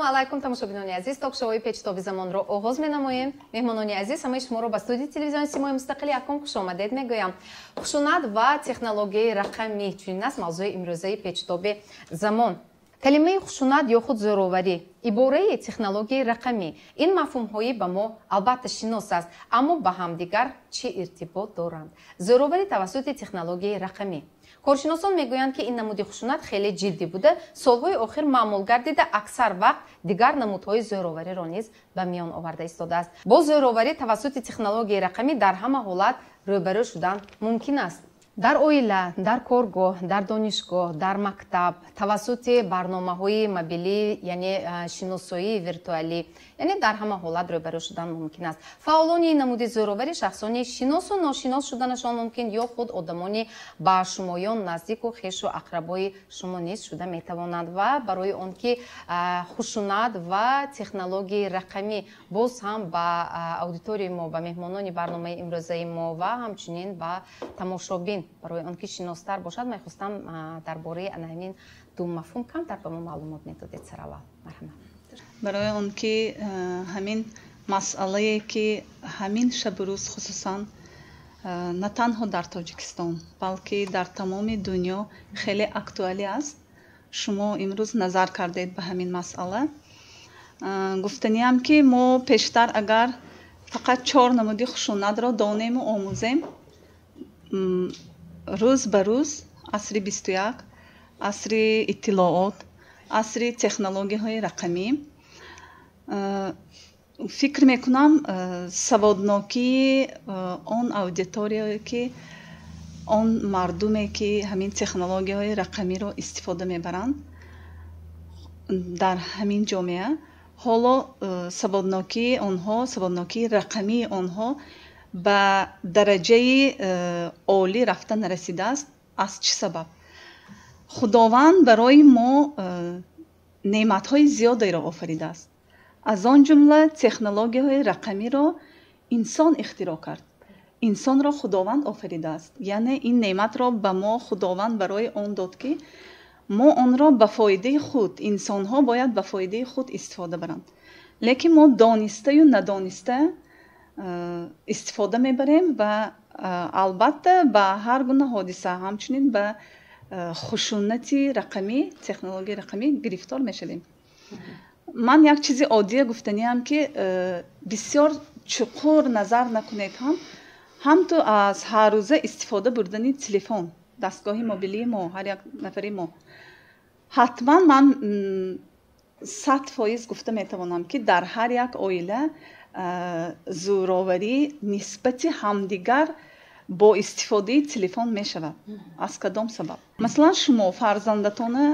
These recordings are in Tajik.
Алайкум, тамошобинони азиз, ток-шоуи «Печтоби замонро» оғоз менамоем. Меҳмонони азиз, ҳамаи шуморо ба студияи телевизиони «Симои мустақили якум» хушомадед мегӯям. Хушунат ва технологияи рақамӣ — чунин аст мавзӯи имрӯзаи «Печтоби замон». Калимаи хушунат ё худ зӯроварӣ, ибораи технологияи рақамӣ — ин мафҳумҳои ба мо албатта шинос аст, аммо ба ҳамдигар чӣ иртибот доранд? Зӯроварӣ тавассути технологияи рақамӣ. Коршиносон мегӯянд, ки ин намуди хушунат хеле ҷиддӣ буда, солҳои охир маъмул гардида, аксар вақт дигар намудҳои зӯровариро низ ба миён оварда истодааст. Бо зӯроварӣ тавассути технологияи рақамӣ дар ҳама ҳолат рӯбарӯ шудан мумкин аст: дар оила, дар коргоҳ, дар донишгоҳ, дар мактаб, тавассути барномаҳои мобилӣ, яъне шиносоии виртуалӣ, яъне дар ҳама ҳолат рӯбарӯ шудан мумкин аст. Фаъолони намуди зӯроварӣ шахсони шиносу ношинос шуданашон мумкин ё худ одамони ба шумоён наздику хешу ақрабои шумо низ шуда метавонанд. Ва барои он ки хушунат ва технологияи рақамӣ боз ҳам ба аудиторияи мо, ба меҳмонони барномаи имрӯзаи мо ва ҳамчунин ба тамошобин барои он ки шиностар бошад, мехостам дар бораи ана ҳамин ду мафҳум камтар ба мо маълумот медодед. Сараввал, марҳамат. Барои он ки ҳамин масъалае, ки ҳамин шабу рӯз, хусусан на танҳо дар Тоҷикистон, балки дар тамоми дунё хеле актуалӣ аст, шумо имрӯз назар кардед ба ҳамин масъала. Гуфтаниам, ки мо пештар агар фақат чор намуди хушунатро донему омӯзем, рӯз ба рӯз асри 21, асри иттилоот, асри технологияҳои рақамӣ, фикр мекунам, саводнокии он аудиторияе, ки он мардуме, ки ҳамин технологияҳои рақамиро истифода мебаранд дар ҳамин ҷомеа, ҳоло саводнокии онҳо, саводнокии рақамии онҳо ба дараҷаи олӣ рафта нарасидааст. Аз чӣ сабаб? Худованд барои мо неъматҳои зиёдеро офаридааст, аз он ҷумла технологияҳои рақамиро инсон ихтироъ кард. Инсонро Худованд офаридааст, яъне ин неъматро ба мо Худованд барои он дод, ки мо онро ба фоидаи худ, инсонҳо бояд ба фоидаи худ истифода баранд. Лекин мо донистаю надониста истифода мебарем ва албатта ба ҳар гуна ҳодиса, ҳамчунин ба хушунати рақамӣ, технологияи рақамӣ гирифтор мешавем. Ман як чизи оддия гуфтаниам, ки бисёр чуқур назар накунед, ҳам ҳамту аз ҳаррӯза истифода бурдани телефон, дастгоҳи мобилии мо, ҳар як нафари мо, ҳатман ман 100% гуфта метавонам, ки дар ҳар як оила зӯроварӣ нисбати ҳамдигар бо истифодаи телефон мешавад. Аз кадом сабаб? Масалан, шумо фарзандатона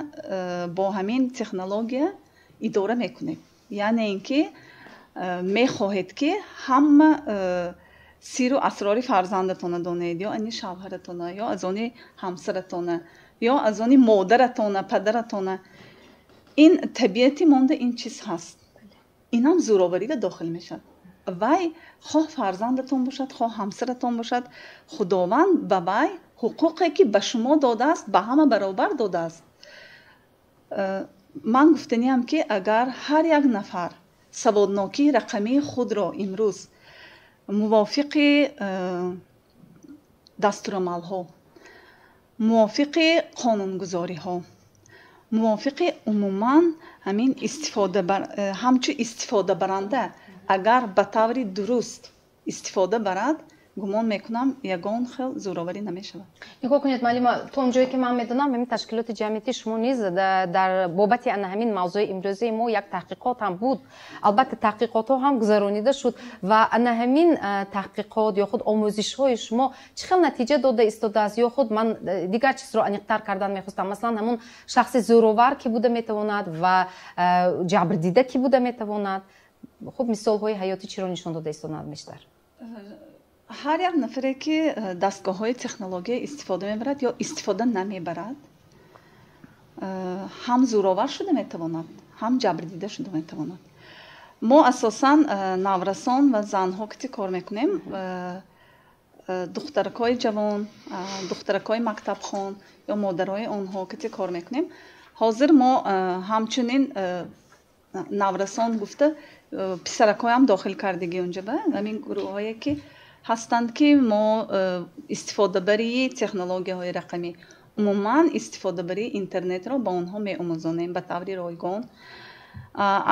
бо ҳамин технология идора мекунед, яъне ин ки мехоҳед, ки ҳама сиру асрори фарзандатона донед, ё ани шавҳаратона, ё аз они ҳамсаратона, ё аз они модаратона, падаратона. Ин табиати монда, ин чиз ҳаст, инам зӯроварида дохил мешавад. Вай хоҳ фарзандатон бошад, хоҳ ҳамсаратон бошад, Худованд ба вай ҳуқуқе, ки ба шумо додааст, ба ҳама баробар додааст. Ман гуфтаниам, ки агар ҳар як нафар саводнокии рақамии худро имрӯз мувофиқи дастурамалҳо, мувофиқи қонунгузориҳо, мувофиқи умуман ҳамин ҳамчун истифодабаранда агар ба таври дуруст истифода барад, гумон мекунам, ягон хел зӯроварӣ намешавад. Нигоҳ кунед, муаллима, то он ҷое ки ман медонам, ҳамин ташкилоти ҷамъиятии шумо низ дар бобати ана ҳамин мавзӯи имрӯзаи мо як таҳқиқот ҳам буд. Албатта, таҳқиқотҳо ҳам гузаронида шуд. Ва ана ҳамин таҳқиқот ё худ омӯзишҳои шумо чӣ хел натиҷа дода истодааст? Ё худ ман дигар чизро аниқтар кардан мехостам: масалан, ҳамун шахси зӯровар кӣ буда метавонад ва ҷабрдида кӣ буда метавонад? Хуб, мисолҳои ҳаётӣ чиро нишон дода истодаанд бештар? Ҳар як нафаре, ки дастгоҳҳои технология истифода мебарад ё истифода намебарад, ҳам зӯровар шуда метавонад, ҳам ҷабрдида шуда метавонад. Мо асосан наврасон ва занҳо кати кор мекунем, духтаракҳои ҷавон, духтаракҳои мактабхон ё модарои онҳо кати кор мекунем. Ҳозир мо ҳамчунин Наврасон гуфта, писаракҳоям дохил кардагӣ унҷаба. Ҳамин гурӯҳҳое ки ҳастанд, ки мо истифодабарии технологияҳои рақамӣ, умуман истифодабарии интернетро ба онҳо меомӯзонем ба таври ройгон.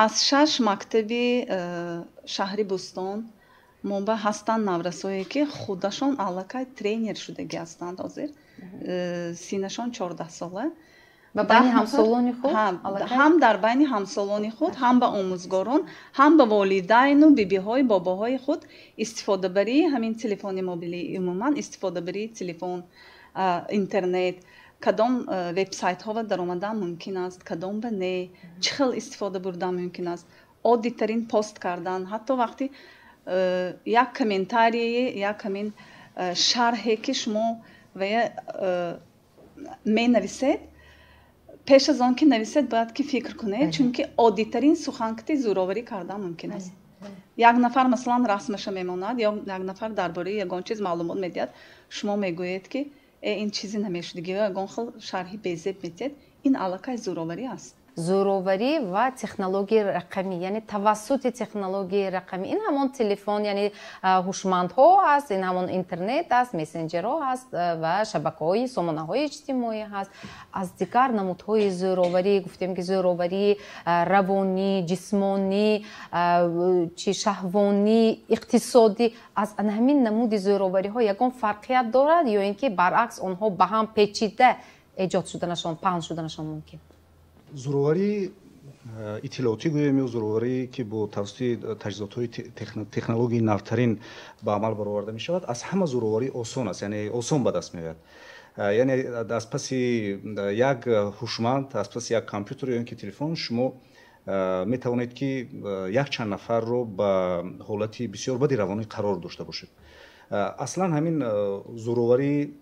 Аз шаш мактаби шаҳри Бӯстон мо ба ҳастанд наврасое, ки худашон аллакай тренер шудагӣ ҳастанд. Ҳозир синашон 14 сола. Ба байни ҳамсолони худ? Ҳам дар байни ҳамсолони худ, ҳам ба омӯзгорон, ҳам ба волидайну бибиҳои, бобоҳои худ истифодабарии ҳамин телефони мобилӣ, умуман истифодабарии телефон, интернет, кадом вебсайтҳо даромадан мумкин аст, кадом ба не, чӣ хел истифода бурдан мумкин аст, оддитарин пост кардан, ҳатто вақти як комментарие, як ҳамин шарҳе, ки шумо вая менависед, пеш аз он ки нависед, бояд ки фикр кунед, чунки оддитарин суханкати зӯроварӣ кардан мумкин аст. Як нафар, масалан, расмаша мемонад ё як нафар дар бораи ягон чиз маълумот медиҳад, шумо мегӯед, ки э, ин чизе намешудагӣ, ё ягон хел шарҳи безеб медиҳед, ин аллакай зӯроварӣ аст. Зӯроварӣ ва технологияи рақамӣ, яъне тавассути технологияи рақамӣ, ин ҳамон телефон, яъне ҳушмандҳо аст, ин ҳамон интернет аст, мессенҷерҳо аст ва шабакаҳои сомонаҳои иҷтимоӣ ҳаст. Аз дигар намудҳои зӯроварӣ, гуфтем ки зӯроварии равонӣ, ҷисмонӣ, чи шаҳвонӣ, иқтисодӣ, аз ҳамин намуди зӯровариҳо ягон фарқият дорад ё ин ки баръакс онҳо ба ҳам печида эҷод шуданашон, паҳн шуданашон мумкин? Зӯроварии иттилоотӣ гӯем ё зӯроварие, ки бо тавассути таҷҳизотҳои технологияи навтарин ба амал бароварда мешавад, аз ҳама зӯроварӣ осон аст, яъне осон ба даст меояд. Яъне аз паси як ҳушманд, аз паси як компютер ё ин ки телефон шумо метавонед, ки якчанд нафарро ба ҳолати бисёр бади равонӣ қарор дошта бошед. Аслан ҳамин зӯроварии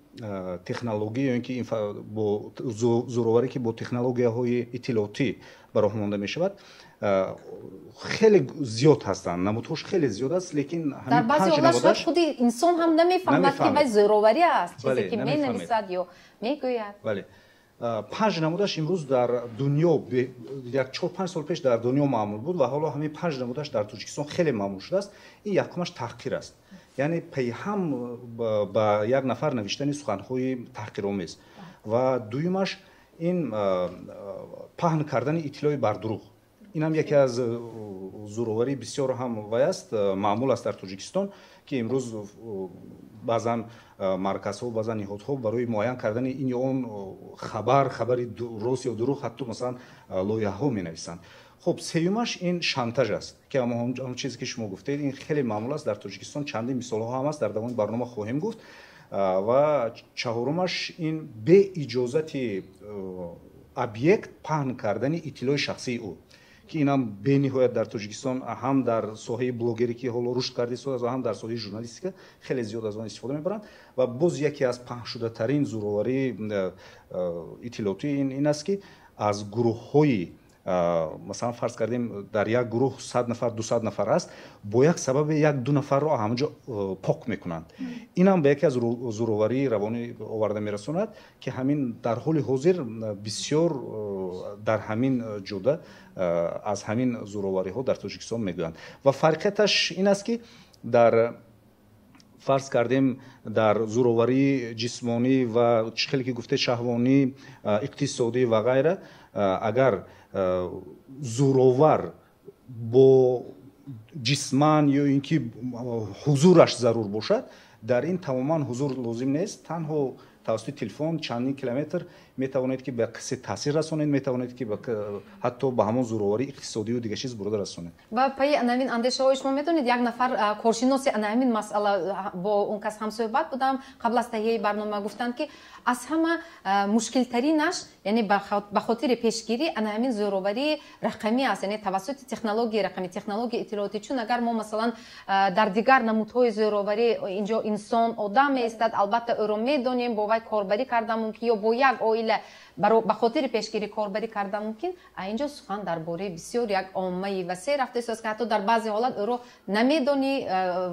технологӣ ё ин ки бо зӯроварӣ, ки бо технологияҳои иттилоотӣ ба роҳ монда мешавад, хеле зиёд ҳастанд, намудҳош хеле зиёд аст, лекин дар баъзе ҳолат шояд худи инсон ҳам намефаҳмад, ки вай зӯроварӣ аст, чизе ки менависад ё мегӯяд. Бале, панҷ намудаш имрӯз дар дунё, як 4-5 сол пеш дар дунё маъмул буд ва ҳоло ҳамин панҷ намудаш дар Тоҷикистон хеле маъмул шудааст. Ин якумаш таҳқир аст, яъне пайҳам ба як нафар навиштани суханҳои таҳқиромез, ва дуюмаш ин паҳн кардани иттилои бардурӯғ. Ин ҳам яке аз зӯроварии бисёр ҳам вай аст, маъмул аст дар Тоҷикистон, ки имрӯз баъзан марказҳо, баъзан ниҳодҳо барои муайян кардани ин ё он хабар, хабари рост ё дурӯғ, ҳатто масалан лоиҳаҳо менависанд. Хуб, сеюмаш ин шантаж аст, ки ҳамон чизе, ки шумо гуфтед, ин хеле маъмул аст дар Тоҷикистон, чандин мисолҳо ҳам аст, дар давоми барнома хоҳем гуфт. Ва чаҳорумаш ин беиҷозати объект паҳн кардани иттилои шахсии ӯ, ки инам бениҳоят дар Тоҷикистон ҳам дар соҳаи блогерӣ, ки ҳоло рушд карда истодааст, ва ҳам дар соҳаи журналистика хеле зиёд аз он истифода мебаранд. Ва боз яке аз паҳншудатарин зӯроварии иттилоотӣ ин аст, ки аз гурӯҳҳои, масалан, фарз кардем, дар як гурӯҳ 100 нафар, 200 нафар аст, бо як сабаби як ду нафарро ҳамонҷо пок мекунанд. Инам ба яке аз зӯроварии равонӣ оварда мерасонад, ки ҳамин дар ҳоли ҳозир бисёр дар ҳамин ҷода аз ҳамин зӯровариҳо дар Тоҷикистон мегӯянд. Ва фарқияташ ин аст, ки дар, фарз кардем, дар зӯроварии ҷисмонӣ ва чӣ хеле ки гуфте, шаҳвонӣ, иқтисодӣ ва ғайра, агар зӯровар бо ҷисман ё ин ки ҳузураш зарур бошад, дар ин тамоман ҳузур лозим нест. Танҳо тавассути телефон чандин километр метавонед, ки ба касе таъсир расонед, метавонед, ки ҳатто ба ҳамон зӯроварии иқтисодию дигар чиз бурда расонед. Ва пайи анамин андешаҳои шумо, медонед, як нафар коршиноси анамин масъала, бо он кас ҳамсӯҳбат будам қабл аз таҳияи барнома, гуфтанд, ки аз ҳама мушкилтаринаш, яъне ба хотири пешгирӣ, ана ҳамин зӯроварии рақамӣ аст, яъне тавассути технологияи рақамӣ, технологияи иттилоотӣ. Чун агар мо, масалан, дар дигар намудҳои зӯроварӣ инҷо инсон, одам меистад, албатта ӯро медонем, бо вай корбарӣ кардан мумкин ё бо як оила. ба хотири пешгирӣ корбарӣ кардан мумкин. А инҷо сухан дар бораи бисёр як оммаи васеъ рафта истодааст, ки ҳатто дар баъзе ҳолат ӯро намедонӣ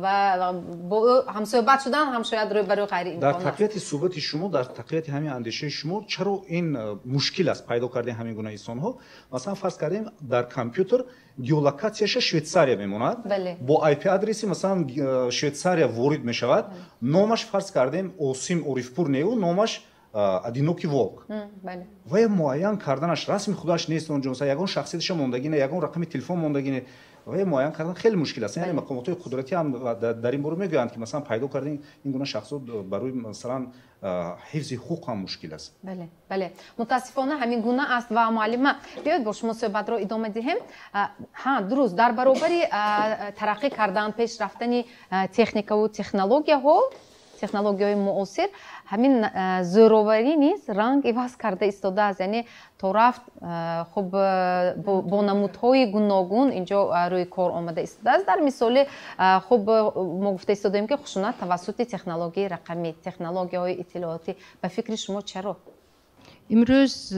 ва бо ӯ ҳамсӯҳбат шудан ҳам шояд рӯбарӯ ғайриимкон Дар аст. тақвияти суҳбати шумо, дар тақвияти ҳамин андешаи шумо, чаро ин мушкил аст пайдо кардани ҳамин гуна инсонҳо? Масалан, фарз кардем, дар компютер геолокатсияша Швейтсария мемонад, бо IP адреси масалан Швейтсария ворид мешавад, номаш, фарз кардем, Осим Орифпур неу, номаш Одинокий волк. Ва муайян карданаш, расми худаш нест онҷо, масалан, ягон шахсияташа мондагӣ не, ягон рақами телефон мондагӣ не, ва муайян кардан хеле мушкил аст. Яъне мақомотҳои қудратӣ ҳам дар ин бора мегӯянд, ки масалан пайдо кардани ин гуна шахсот барои масалан ҳифзи ҳуқуқ ҳам мушкил аст. Бале, бале, мутаассифона ҳамин гуна аст. Ва муаллима, биёед бо шумо суҳбатро идома диҳем. Ҳа, дуруст, дар баробари тараққӣ кардан, пеш рафтани техникаву технологияҳо, технологияҳои муосир, ҳамин зӯроварӣ низ ранг иваз карда истодааст. Яъне то рафт хуб бо намудҳои гуногун инҷо рӯи кор омада истодааст. Дар мисоли хуб мо гуфта истодаем, ки хушунат тавассути технологияи рақамӣ, технологияҳои иттилоотӣ. Ба фикри шумо, чаро? Имрӯз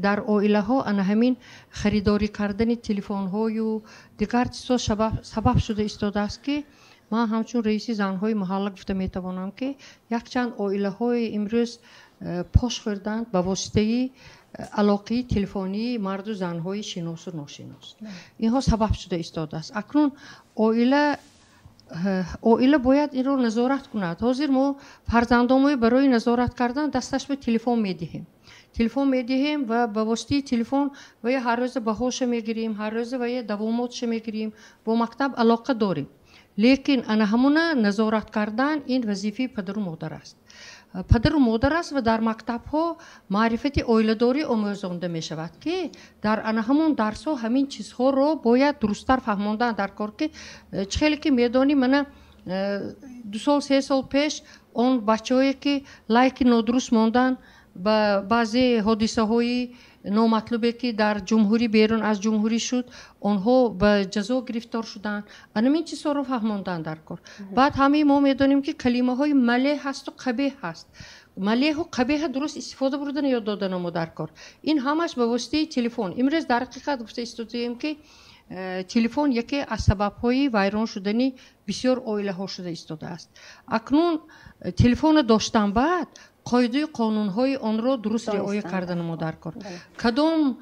дар оилаҳо ана ҳамин харидорӣ кардани телефонҳою дигар чизҳо сабаб шуда истодааст, ки ман ҳамчун раиси занҳои маҳалла гуфта метавонам, ки якчанд оилаҳои имрӯз пош хӯрданд ба воситаи алоқаи телефонии марду занҳои шиносу ношинос. Инҳо сабаб шуда истодааст. Акнун оила бояд инро назорат кунад. Ҳозир мо фарзандонмои барои назорат кардан дасташ ба телефон медиҳем, телефон медиҳем ва ба воситаи телефон ва ё ҳар рӯза баҳоша мегирем, ҳар рӯза ва ё давомотша мегирем, бо мактаб алоқа дорем. Лекин ана ҳамуна назорат кардан ин вазифаи падару модар аст, падару модар аст. Ва дар мактабҳо маърифати оиладорӣ омӯзонда мешавад, ки дар ана ҳамон дарсҳо ҳамин чизҳоро бояд дурусттар фаҳмондан дар кор, ки чӣ хеле ки медонӣ, мана 2 сол, 3 сол пеш он бачаҳое ки лайки нодуруст мондан ба баъзе ҳодисаҳои номатлубе, ки дар ҷумҳурӣ, берун аз ҷумҳурӣ шуд, онҳо ба ҷазо гирифтор шуданд. Анамин чизҳоро фаҳмондан дар кор. Баъд ҳамаи мо медонем, ки калимаҳои малеҳ ҳасту қабеҳ ҳаст. Малеҳу қабеҳа дуруст истифода бурдан ёд додана мо дар кор. Ин ҳамаш ба воситаи телефон. Имрӯз дар ҳақиқат гуфта истодаем, ки телефон яке аз сабабҳои вайрон шудани бисёр оилаҳо шуда истодааст. Акнун телефонро доштан баъд қоидаю қонунҳои онро дуруст риоя кардани мо дар кор. Кадом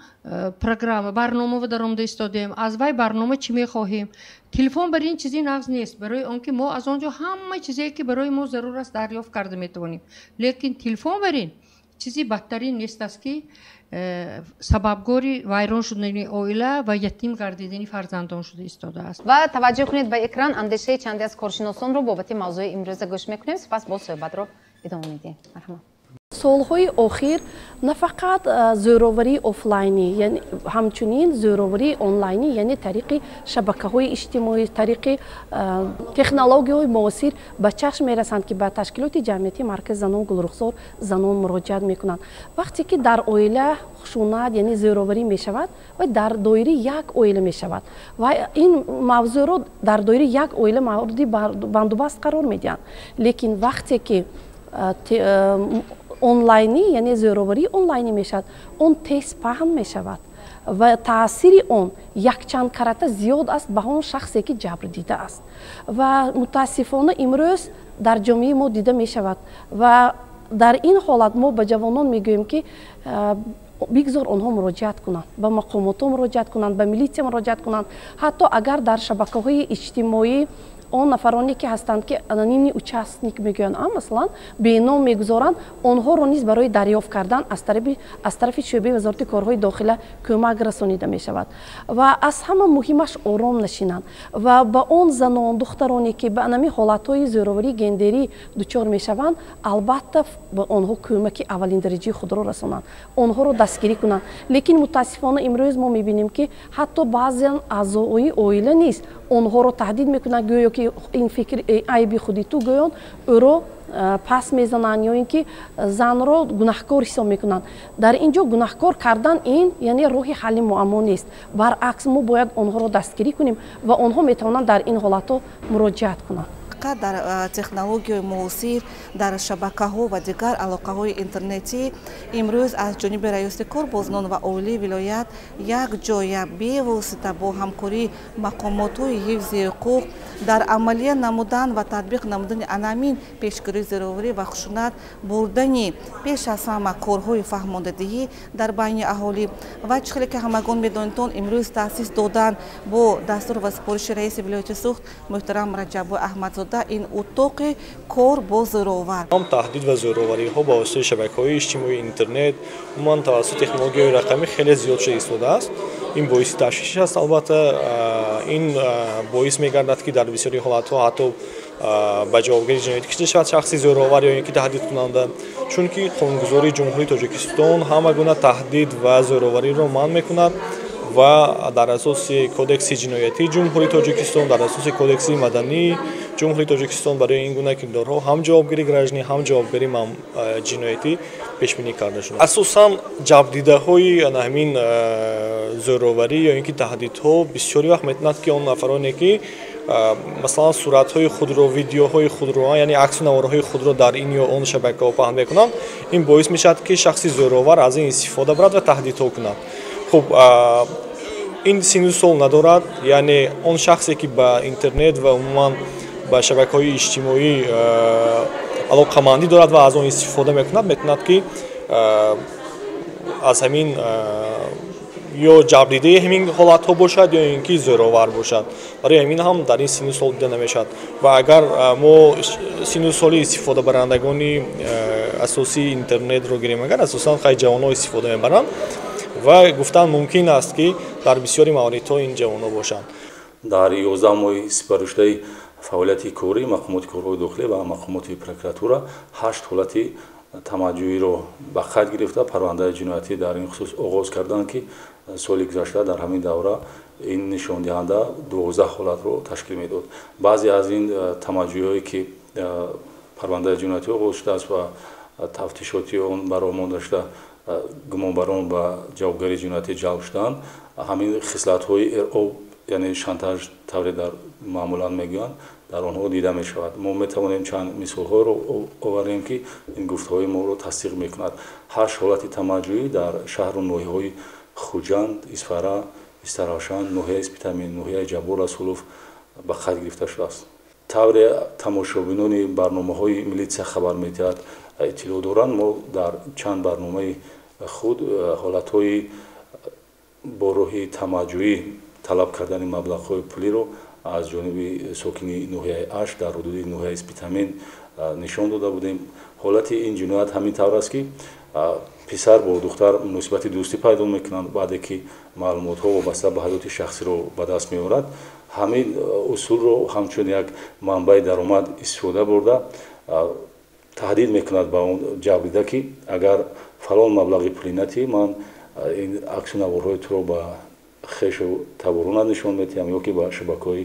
программа, барномаро даромада истодаем, аз вай барнома чӣ мехоҳем. Телефон бар ин чизи нағз нест, барои он ки мо аз он ҷо ҳама чизе, ки барои мо зарур аст, дарёфт карда метавонем. Лекин телефон бар ин чизи бадтарин нест аст, ки сабабгори вайрон шудани оила ва ятим гардидани фарзандон шуда истодааст. Ва таваҷҷӯҳ кунед ба экран, андешаи чанде аз коршиносонро бобати мавзӯи имрӯза гӯш мекунем, сипас боз суҳбатро идома медиҳем. Марҳамат. Солҳои охир на фақат зӯроварии офлайнӣ, ҳамчунин зӯроварии онлайнӣ, яъне тариқи шабакаҳои иҷтимоӣ, тариқи технологияҳои муосир ба чашм мерасанд, ки ба ташкилоти ҷамъиятии Маркази занон Гулрухсор занон муроҷиат мекунанд. Вақте ки дар оила хушунат, яъне зӯроварӣ мешавад, ва дар доираи як оила мешавад, ва ин мавзӯъро дар доираи як оила мавриди бандубаст қарор медиҳанд. Лекин вақте ки онлайнӣ, яъне зӯроварии онлайнӣ мешавад, он тез паҳн мешавад ва таъсири он якчанд карата зиёд аст ба он шахсе, ки ҷабр дидааст. Ва мутаассифона имрӯз дар ҷомеаи мо дида мешавад. Ва дар ин ҳолат мо ба ҷавонон мегӯем, ки бигзор онҳо муроҷиат кунанд, ба мақомотҳо муроҷиат кунанд, ба милитсия муроҷиат кунанд. Ҳатто агар дар шабакаҳои иҷтимоӣ он нафароне, ки ҳастанд, ки анонимный участник мегӯянд, масалан, беном мегузоранд, онҳоро низ барои дарёфт кардан аз тарафи шӯъбаи Вазорати корҳои дохила кӯмак расонида мешавад. Ва аз ҳама муҳимаш, ором нашинанд ва ба он занон, духтароне, ки ба анами ҳолатҳои зӯроварии гендерӣ дучор мешаванд, албатта, ба онҳо кӯмаки аввалиндараҷаи худро расонанд, онҳоро дастгирӣ кунанд. Лекин мутаассифона имрӯз мо мебинем, ки ҳатто баъзеан аъзои оила низ онҳоро таҳдид мекунанд, гӯё ки ин фикр айби худи ту гӯён, ӯро пас мезананд ё ин ки занро гунаҳкор ҳисоб мекунанд. Дар ин ҷо гунаҳкор кардан ин яъне роҳи ҳалли муаммо нест. Баръакс, мо бояд онҳоро дастгирӣ кунем ва онҳо метавонанд дар ин ҳолатҳо муроҷиат кунанд. Ҳақиқат, дар технологияи муосир, дар шабакаҳо ва дигар алоқаҳои интернетӣ имрӯз аз ҷониби раёсати кор бо занон ва оилаи вилоят якҷоя бевосита бо ҳамкории мақомотҳои ҳифзи ҳуқуқ дар амалия намудан ва татбиқ намудани анамин пешгирии зӯроварӣ ва хушунат, бурдани пеш аз ҳама корҳои фаҳмондадиҳӣ дар байни аҳолӣ ва чӣ хеле ки ҳамагон медонитон, имрӯз таъсис додан бо дастур ва супориши раиси вилояти Суғд муҳтарам Раҷаббой Аҳмадзода ин утоқи кор бо зӯровар. Ҳам таҳдид ва зӯровариҳо ба воситаи шабакаҳои иҷтимоӣ, интернет, умуман тавассути технологияҳои рақамӣ хеле зиёд шуда истодааст. Ин боиси ташвиш аст. Албатта, ин боис мегардад, ки дар бисёри ҳолатҳо ҳатто ба ҷавобгарии ҷиноятӣ кашида шавад шахси зӯровар ё ин ки таҳдидкунанда, чунки қонунгузории Ҷумҳурии Тоҷикистон ҳама гуна таҳдид ва зӯровариро манъ мекунад ва дар асоси Кодекси ҷиноятии Ҷумҳурии Тоҷикистон, дар асоси Кодекси мадании Ҷумҳурии Тоҷикистон барои ин гуна кирдорҳо ҳам ҷавобгарии гражданӣ, ҳам ҷавобгарии ҷиноятӣ пешбинӣ карда шудааст. Асосан ҷабрдидаҳои ҳамин зӯроварӣ ё ин ки таҳдидҳо бисёри вақт метавонад, ки он нафароне ки масалан суратҳои худро, видеоҳои худро, яъне аксу наворҳои худро дар ин ё он шабакаҳо паҳн мекунанд. Ин боис мешавад, ки шахси зӯровар аз ин истифода барад ва таҳдидҳо кунад. Хуб, ин синну сол надорад, яъне он шахсе ки ба интернет ва умуман ба шабакаҳои иҷтимоӣ алоқамандӣ дорад ва аз он истифода мекунад, метавонад, ки аз ҳамин ё ҷабрдидаи ҳамин ҳолатҳо бошад, ё ин ки зӯровар бошад. Барои ҳамин ҳам дар ин синну сол дида намешавад. Ва агар мо синну соли истифодабарандагони асосии интернетро гирем, агар асосан хай ҷавонҳо истифода мебаранд ва гуфтан мумкин аст, ки дар бисёри мавридҳо ин ҷавонҳо бошанд. Дар 11 моҳи сипаришудаи фаъолияти корӣ мақомоти корҳои дохилӣ ва мақомоти прокуратура 8 ҳолати тамаҷҷӯиро ба қайд гирифта, парвандаи ҷиноятӣ дар ин хусус оғоз карданд, ки соли гузашта дар ҳамин давра ин нишондиҳанда 12 ҳолатро ташкил медод. Баъзе аз ин тамаҷҷӯиҳое ки парвандаи ҷиноятӣ оғоз шудааст ва тафтишоти он ба роҳ монда шуда, гумонбарон ба ҷавобгарии ҷиноятӣ ҷалб шуданд, ҳамин хислатҳои ироб, яъне шантаж тавре дар маъмулан мегӯянд, дар онҳо дида мешавад. Мо метавонем чанд мисолҳоро оварем, ки ин гуфтаҳои моро тасдиқ мекунад. 8 ҳолати тамаҷҷӯӣ дар шаҳру ноҳияҳои Хуҷанд, Исфара, Истаравшан, ноҳияи Спитамен, ноҳияи Ҷаббор Расулов ба қайд гирифта шудааст. Тавре тамошобинони барномаҳои милитсия хабар медиҳад, иттилоъ доранд, мо дар чанд барномаи худ ҳолатҳои бо роҳи тамаҷҷӯӣ талаб кардани маблағҳои пулиро аз ҷониби сокини ноҳияи Ашт дар ҳудуди ноҳияи Спитамен нишон дода будем. Ҳолати ин ҷиноят ҳамин тавр аст, ки писар бо духтар муносибати дӯстӣ пайдо мекунанд. Баъде ки маълумотҳо вобаста ба ҳаёти шахсиро ба даст меорад, ҳамин усулро ҳамчун як манбаи даромад истифода бурда, таҳдид мекунад ба он ҷабрдида, ки агар фалон маблағи пулӣ натиҳӣ, ман ин аксу наворҳои туро ба хешу таборона нишон медиҳам ё ки ба шабакаҳои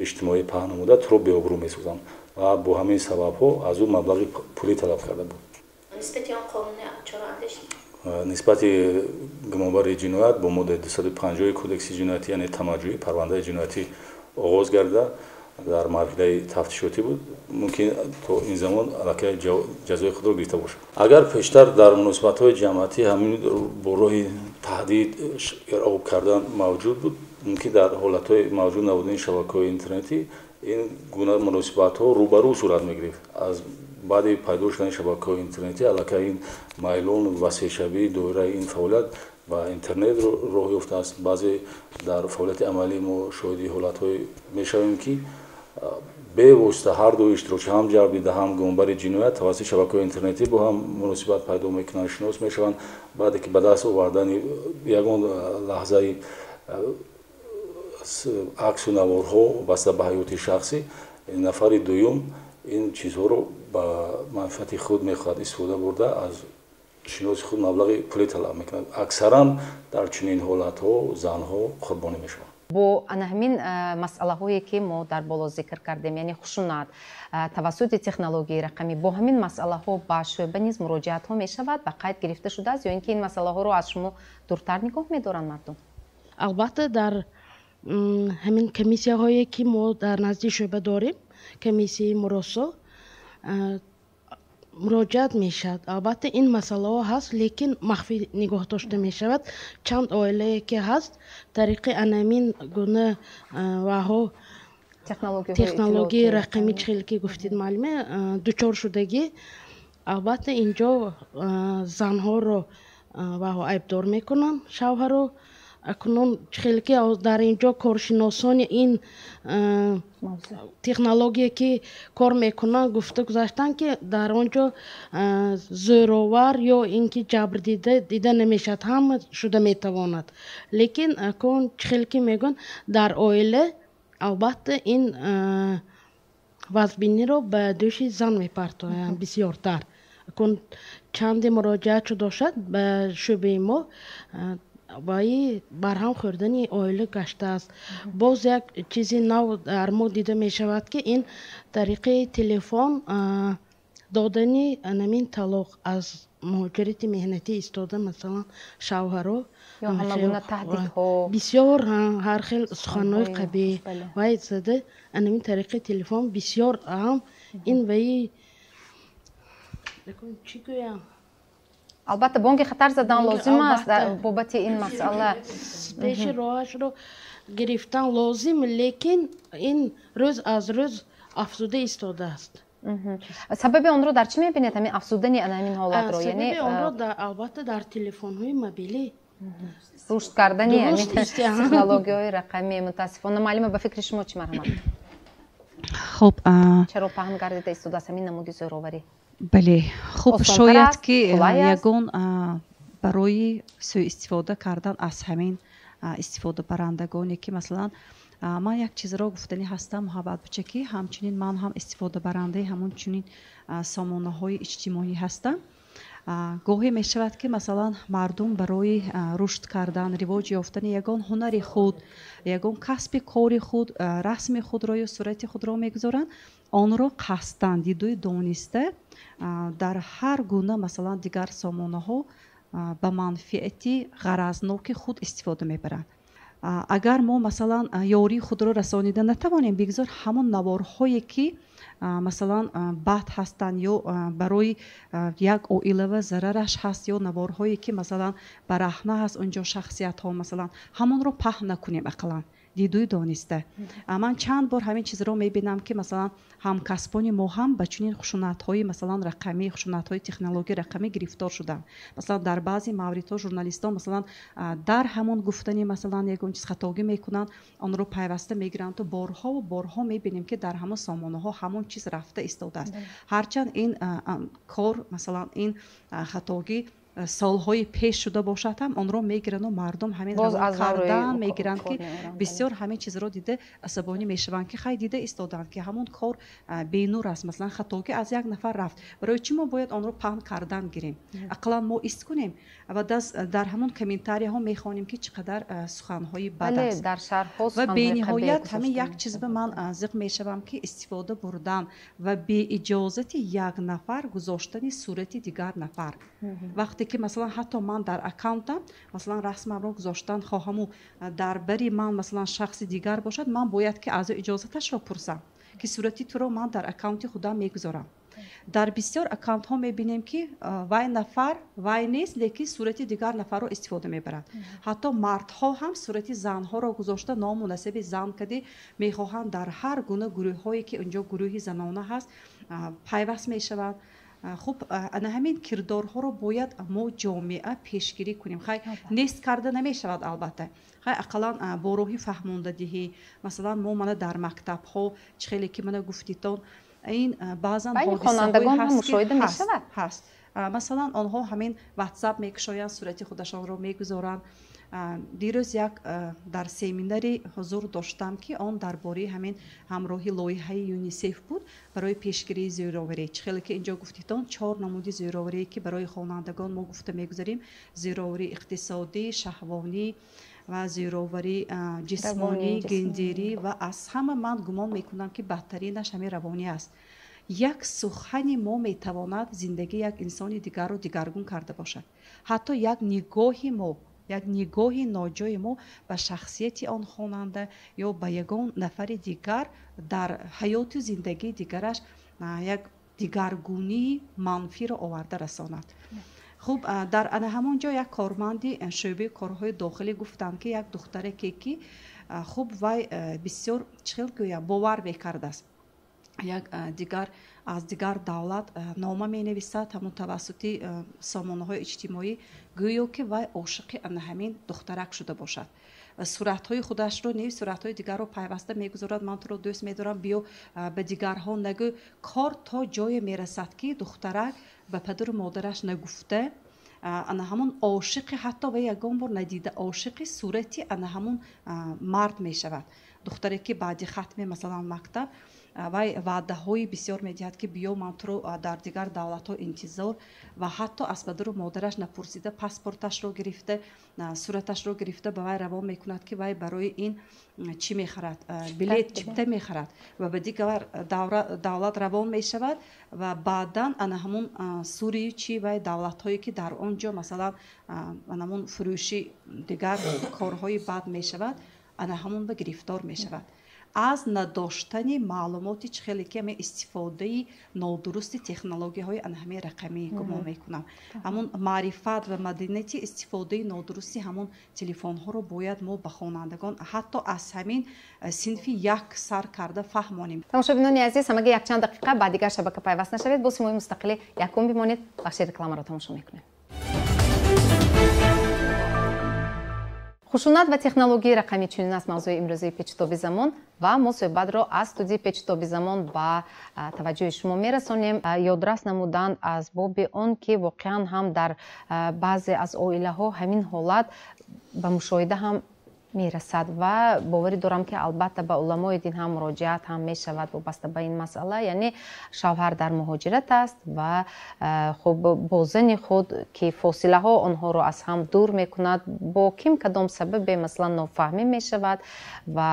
иҷтимоӣ паҳн намуда туро беобрӯ месозам, ва бо ҳамин сабабҳо аз ӯ маблағи пулӣ талаб карда буд. Нисбати гумонбари ҷиноят бо моддаи 250 Кодекси ҷиноятӣ, яъне тамаҷҷӯӣ, парвандаи ҷиноятӣ оғоз гардида, дар марҳилаи тафтишотӣ буд. Мумкин то ин замон аллакай ҷазои худро гирифта бошад. Агар пештар дар муносибатҳои ҷамъиятӣ ҳамин бо роҳи таҳдид, ироб кардан мавҷуд буд, мумкин дар ҳолатҳои мавҷуд набудани шабакаҳои интернетӣ ин гуна муносибатҳо рӯбарӯ сурат мегирифт. Аз баъди пайдо шудани шабакаҳои интернетӣ аллакай ин майлон васеъшавии доираи ин фаъолият ба интернет роҳ ёфтааст. Баъзе дар фаъолияти амалӣ мо шоҳиди ҳолатҳое мешавем, ки бевосита ҳар ду иштирокчи, ҳам ҷабрдида, ҳам гумонбари ҷиноят, тавассути шабакаҳои интернетӣ бо ҳам муносибат пайдо мекунанд, шинос мешаванд. Баъде ки ба даст овардани ягон лаҳзаи аксу наворҳо вобаста ба ҳаёти шахсӣ, нафари дуюм ин чизҳоро ба манфиати худ мехоҳад истифода бурда, аз шиноси худ маблағи пулӣ талаб мекунад. Аксаран дар чунин ҳолатҳо занҳо қурбонӣ мешаванд. Бо ана ҳамин масъалаҳое ки мо дар боло зикр кардем, яъне хушунат тавассути технологияи рақамӣ, бо ҳамин масъалаҳо ба шӯъба низ муроҷиатҳо мешавад, ба қайд гирифта шудааст, ё ин ки ин масъалаҳоро аз шумо дуртар нигоҳ медоранд мардум? Албатта, дар ҳамин комиссияҳое ки мо дар назди шӯъба дорем. Комиссияи муросо муроҷиат мешавад. Албатта, ин масъалаҳо ҳаст, лекин махфӣ нигоҳ дошта мешавад. Чанд оилае ки ҳаст, тариқи анамин гуна ваҳо, технологияи рақамӣ, чӣ хеле ки гуфтид, муаллима, дучор шудагӣ. Албатта, инҷо занҳоро ваҳо айбдор мекунанд, шавҳаро. Акнун чӣ хеле ки дар инҷо коршиносони ин технология ки кор мекунанд, гуфта гузаштанд, ки дар он ҷо зӯровар ё ин ки ҷабрдида дида намешавад, ҳама шуда метавонад. Лекин акун чӣ хеле ки мегӯянд, дар оила албатта ин вазбиниро ба дӯши зан мепартоянд бисёртар. Акун чанде муроҷиат шуда бошад ба шӯъбаи мо, ваи барҳам хӯрдани оила гаштааст. Боз як чизи нав дар мо дида мешавад, ки ин тариқи телефон додани анамин талоқ аз муҳоҷирати меҳнатӣ истода, масалан, шавҳаро ё ҳамагуна таҳдидҳо, бисёр ҳар хел суханҳои қабеҳ вай зада, анамин тариқи телефон бисёр ҳам ин ваи, чӣ гӯям. Албатта, бонги хатар задан лозим аст дар бобати ин масъала. Пеши роҳашро гирифтан лозим, лекин ин рӯз аз рӯз афзуда истодааст. Сабаби онро дар чӣ мебинед, ҳамин афзудани ана ҳамин ҳолатро? Яъне сабаби онро албатта дар телефонҳои мобилӣ. Рушд кардани ҳамин технологияҳои рақамӣ, мутаассифона. Муаллима, ба фикри шумо чӣ, марҳамат? Хуб. Чаро паҳн гардида истодааст ҳамин намуди зӯроварӣ? Бале, хуб, шояд ки ягон барои сӯистифода кардан аз ҳамин истифодабарандагоне ки, масалан, ман як чизро гуфтанӣ ҳастам, Муҳаббат буча, ки ҳамчунин ман ҳам истифодабарандаи ҳамон чунин сомонаҳои иҷтимоӣ ҳастам. Гоҳе мешавад, ки масалан мардум барои рушд кардан, ривоҷ ёфтани ягон ҳунари худ, ягон касби кори худ расми худро ё сурати худро мегузоранд, онро қасдан, дидуи дониста дар ҳар гуна, масалан, дигар сомонаҳо ба манфиати ғаразноки худ истифода мебаранд. Агар мо, масалан, ёрии худро расонида натавонем, бигзор ҳамон наворҳое ки, масалан, бад ҳастанд ё барои як оилава зарараш ҳаст, ё наворҳое ки, масалан, бараҳна ҳаст онҷо шахсиятҳо, масалан, ҳамонро паҳн накунем ақаллан дидуи дониста. Ман чанд бор ҳамин чизро мебинам, ки масалан ҳамкасбони мо ҳам ба чунин хушунатҳои, масалан, рақамӣ, хушунатҳои технологияи рақамӣ гирифтор шуданд. Масалан, дар баъзе мавридҳо журналистон, масалан, дар ҳамон гуфтани, масалан, ягон чиз хатогӣ мекунанд, онро пайваста мегиранду борҳову борҳо мебинем, ки дар ҳамон сомонаҳо ҳамон чиз рафта истодааст, ҳарчанд ин кор, масалан, ин хатогӣ солҳои пеш шуда бошад ҳам, онро мегирану мардум ҳамин кардан мегиранд, ки бисёр ҳамин чизро дида асабонӣ мешаванд, ки хай, дида истоданд, ки ҳамон кор бенур аст, масалан, хатогӣ аз як нафар рафт, барои чӣ мо бояд онро паҳн кардан гирем? Ақаллан мо ист кунем. Ва дар ҳамон комментарияҳо мехонем, ки чӣ қадар суханҳои бад аст. Ва бениҳоят ҳамин як чиз ба ман зиқ мешавам, ки истифода бурдан ва беиҷозати як нафар гузоштани сурати дигар нафар. Вақте ки, масалан, ҳатто ман дар аккаунтам, масалан, расмамро гузоштан хоҳаму дар бари ман, масалан, шахси дигар бошад, ман бояд ки аз ӯ иҷозаташро пурсам, ки сурати туро ман дар аккаунти худам мегузорам. Дар бисёр аккаунтҳо мебинем, ки вай нафар вай нест, лекин сурати дигар нафарро истифода мебаранд. Ҳатто мардҳо ҳам сурати занҳоро гузошта, ному насаби зан кади мехоҳанд, дар ҳар гуна гурӯҳҳое ки унҷо гурӯҳи занона ҳаст, пайваст мешаванд. Хуб, ана ҳамин кирдорҳоро бояд мо ҷомеа пешгирӣ кунем. Хай, нест карда намешавад, албатта, хай, ақаллан бо роҳи фаҳмондадиҳӣ. Масалан, мо мана дар мактабҳо, чӣ хеле ки мана гуфтитон, ин баъзан ҳаст, масалан, онҳо ҳамин WhatsApp мекушоянд, сурати худашонро мегузоранд. Дирӯз як дар семинаре ҳузур доштам, ки он дар бораи ҳамин ҳамроҳи лоиҳаи ЮНИСЕФ буд барои пешгирии зӯроварӣ. Чӣ хеле ки инҷо гуфтитон, чор намуди зӯроварие ки барои хонандагон мо гуфта мегузарем: зӯроварии иқтисодӣ, шаҳвонӣ ва зӯроварии ҷисмонӣ, гендерӣ, ва аз ҳама ман гумон мекунам, ки бадтаринаш ҳамин равонӣ аст. Як сухани мо метавонад зиндагии як инсони дигарро дигаргун карда бошад, ҳатто як нигоҳи мо. Як нигоҳи ноҷои мо ба шахсияти он хонанда ё ба ягон нафари дигар дар ҳаёту зиндагии дигараш як дигаргунии манфиро оварда расонад. Хуб, дар ана ҳамон ҷо як корманди шӯъбаи корҳои дохилӣ гуфтанд, ки як духтареке ки хуб вай бисёр, чӣ хел гӯям, бовар мекардааст, як дигар аз дигар давлат нома менависад ҳамон тавассути сомонаҳои иҷтимоӣ, гӯё ки вай ошиқи ана ҳамин духтарак шуда бошад. Суратҳои худашро не, суратҳои дигарро пайваста мегузорад: ман туро дӯст медорам, биё, ба дигарҳо нагӯ. Кор то ҷое мерасад, ки духтарак ба падару модараш нагуфта, ана ҳамон ошиқи, ҳатто ва ягон бор надида, ошиқи сурати ана ҳамон мард мешавад. Духтаре ки баъди хатми, масалан, мактаб, вай ваъдаҳои бисёр медиҳад, ки биё, ман туро дар дигар давлатҳо интизор, ва ҳатто аз падару модараш напурсида, паспорташро гирифта, сураташро гирифта, ба вай равон мекунад, ки вай барои ин чӣ мехарад, билет, чипта мехарад ва ба дигар давлат равон мешавад. Ва баъдан ана ҳамон сурию чи вай давлатҳое ки дар он ҷо, масалан, ана ҳамон фурӯши дигар корҳои бад мешавад, ана ҳамон ба гирифтор мешавад аз надоштани маълумоти, чӣ хеле ки ҳамин истифодаи нодурусти технологияҳои ана ҳамин рақамӣ. Гумон мекунам, ҳамон маърифат ва маданияти истифодаи нодурусти ҳамон телефонҳоро бояд мо ба хонандагон ҳатто аз ҳамин синфи як сар карда фаҳмонем. Тамошобинони азиз, ҳамагӣ якчанд дақиқа ба дигар шабака пайваст нашавед, бо Симои Мустақилӣ якум бимонед. Бахши рекламаро тамошо мекунем. Хушунат ва технологияи рақамӣ, чунин аст мавзӯи имрӯзаи Печутоби замон, ва мо суҳбатро аз студияи Печутоби замон ба таваҷҷӯҳи шумо мерасонем. Ёдрас намудан аз боби он, ки воқеан ҳам дар баъзе аз оилаҳо ҳамин ҳолат ба мушоҳида ҳам мерасад, ва боварӣ дорам, ки албатта ба уламои дин ҳам муроҷиат ҳам мешавад вобаста ба ин масъала. Яъне шавҳар дар муҳоҷират аст ва хуб бо зани худ, ки фосилаҳо онҳоро аз ҳам дур мекунад, бо ким кадом сабабе, масалан, нофаҳмӣ мешавад ва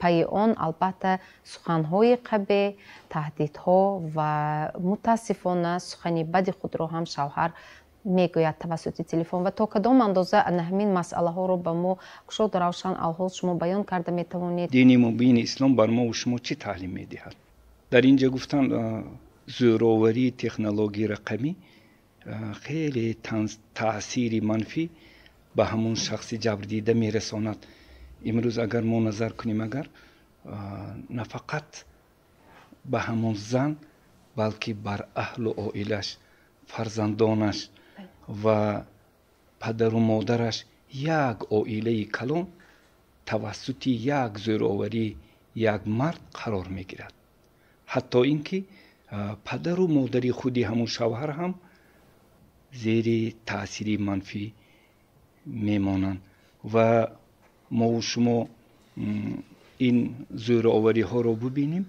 пайи он албатта суханҳои қабеҳ, таҳдидҳо ва мутаассифона сухани бади худро ҳам шавҳар мегӯяд тавассути телефон. Ва то кадом андоза ана ҳамин масъалаҳоро ба мо кушоду равшан алҳол шумо баён карда метавонед? Дини мубини ислом бар мову шумо чӣ таълим медиҳад? Дар ин ҷо гуфтан, зӯроварии технологияи рақамӣ хеле таъсири манфӣ ба ҳамон шахси ҷабрдида мерасонад. Имрӯз агар мо назар кунем, агар на фақат ба ҳамон зан, балки бар аҳлу оилаш, фарзандонаш ва падару модараш, як оилаи калон тавассути як зӯроварии як мард қарор мегирад. Ҳатто ин ки падару модари худи ҳамон шавҳар ҳам зери таъсири манфӣ мемонанд. Ва мову шумо ин зӯровариҳоро бубинем,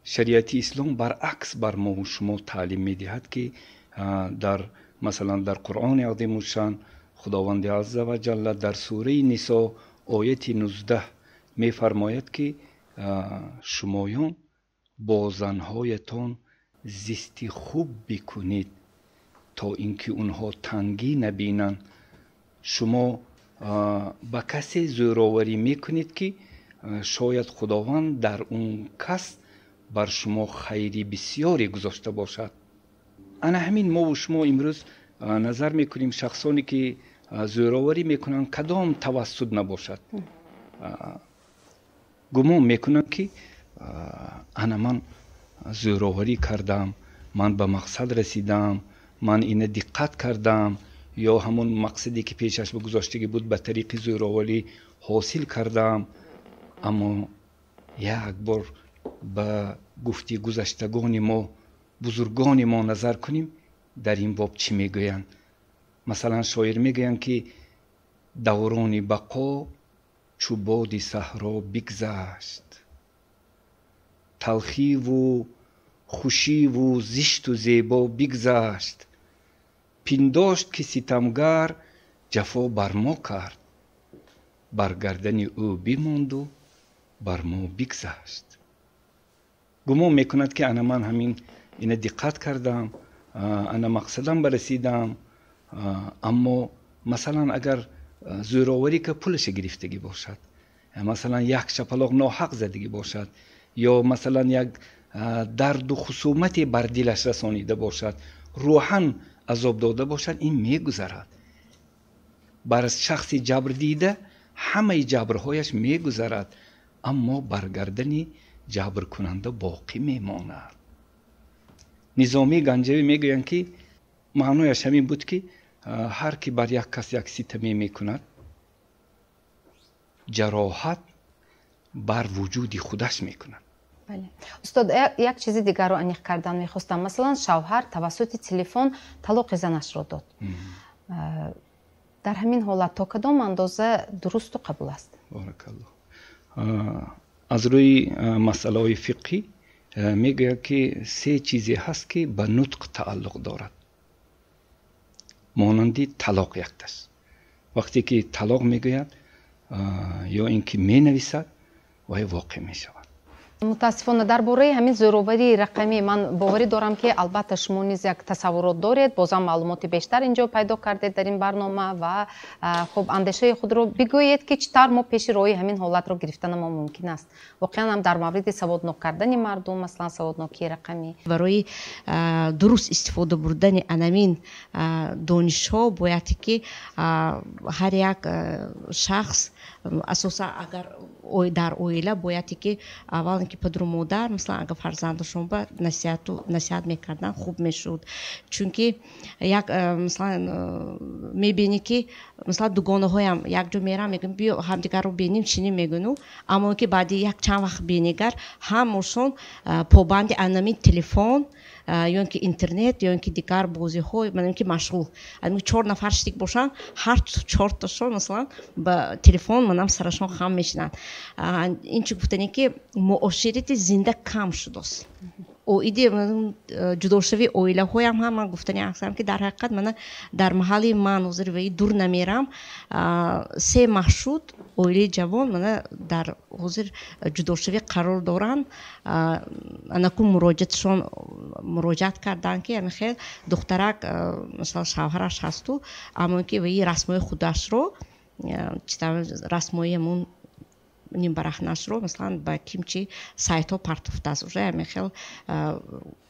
шариати ислом баръакс бар мову шумо таълим медиҳад, ки дар, масалан, дар Қуръони азимушшан Худованди азза ва ҷалла дар сураи Нисо, ояти 19 мефармояд, ки шумоён бо занҳоятон зисти хуб бикунед, то ин ки онҳо тангӣ набинанд. Шумо ба касе зӯроварӣ мекунед, ки шояд Худованд дар он кас бар шумо хайри бисёре гузошта бошад. Ана ҳамин мову шумо имрӯз назар мекунем, шахсоне ки зӯроварӣ мекунанд, кадом тавассут набошад, гумон мекунанд, ки ана ман зӯроварӣ кардам, ман ба мақсад расидам, ман ина диққат кардам ё ҳамон мақсаде ки пешаш ба гузоштагӣ буд, ба тариқи зӯроварӣ ҳосил кардам. Аммо як бор ба гуфти гузаштагони мо, бузургони мо назар кунем, дар ин боб чӣ мегӯянд? Масалан, шоир мегӯянд, ки даврони бақо чу боди саҳро бигзашт, талхиву хушиву зишту зебо бигзашт, пиндошт ки ситамгар ҷафо бар мо кард, бар гардани ӯ бимонду бар мо бигзашт. Гумон мекунад, ки ана ман ҳамин ина диққат кардам, ана мақсадам барасидам. Аммо масалан, агар зӯроварӣ ки пулаша гирифтагӣ бошад, масалан, як шапалоқ ноҳақ задагӣ бошад ё масалан, як дарду хусумате бар дилаш расонида бошад, рӯҳан азоб дода бошад, ин мегузарад. Бар шахси ҷабрдида ҳамаи ҷабрҳояш мегузарад, аммо бар гардани ҷабркунанда боқӣ мемонад. Низомии Ганҷавӣ мегӯянд, ки маънояш ҳамин буд, ки ҳар ки бар як кас як ситаме мекунад, ҷароҳат бар вуҷуди худаш мекунад. Устод, як чизи дигарро аниқ кардан мехостам. Масалан, шавҳар тавассути телефон талоқи занашро дод. Дар ҳамин ҳолат то кадом андоза дурусту қабул аст? Баракаллоҳ. Аз рӯи масъалаҳои фиқҳӣ мегӯяд, ки се чизе ҳаст, ки ба нутқ тааллуқ дорад, монанди талоқ якташ. Вақте ки талоқ мегӯяд ё ин ки менависад, вай воқеъ мешавад. Мутаассифона, дар бораи ҳамин зӯроварии рақамӣ ман боварӣ дорам, ки албатта шумо низ як тасаввурот доред. Бозам маълумоти бештар инҷо пайдо кардед дар ин барнома ва хуб, андешаи худро бигӯед, ки чӣ тавр мо пеши роҳи ҳамин ҳолатро гирифтанамо мумкин аст, воқеан ҳам дар мавриди саводнок кардани мардум, масалан, саводнокии рақамӣ. Барои дуруст истифода бурдани анамин донишҳо бояд ки ҳар як шахс, асосан агар дар оила, бояд ки аввал ки падару модар, масалан, агар фарзандашон ба насиҳат мекарданд, хуб мешуд. Чунки як, масалан, мебинӣ, ки масалан, дугонаҳоям якҷо мерам, мегӯям, биё ҳамдигарро бинем, чинӣ мегӯну, аммо ки баъди як чанд вақт бинигар, ҳамашон побанди анамин телефон ё ин ки интернет, ё ин ки дигар бозиҳо ки машғул. Чор нафар штик бошанд, ҳар чорташон, масалан, ба телефон манам сарашон хам мешинанд. Ин чӣ гуфтане, ки муоширати зинда кам шудааст. Оиди ҷудошавии оилаҳоям ҳам ман гуфтани ҳастам, ки дар ҳақиқат мана дар маҳалли ман ҳозир ваи дур намерам, се маҳ шуд, оилаи ҷавон мана дар ҳозир ҷудошавӣ қарор доранд. Анаку муроҷиатшон муроҷиат карданд, ки ами хел духтарак, масалан, шавҳараш ҳасту, аммо ки ваи расмҳои худашро, расмҳои ҳамун нимбарахнашро, масалан, ба кимчи сайтҳо партофтааст. Уже ами хел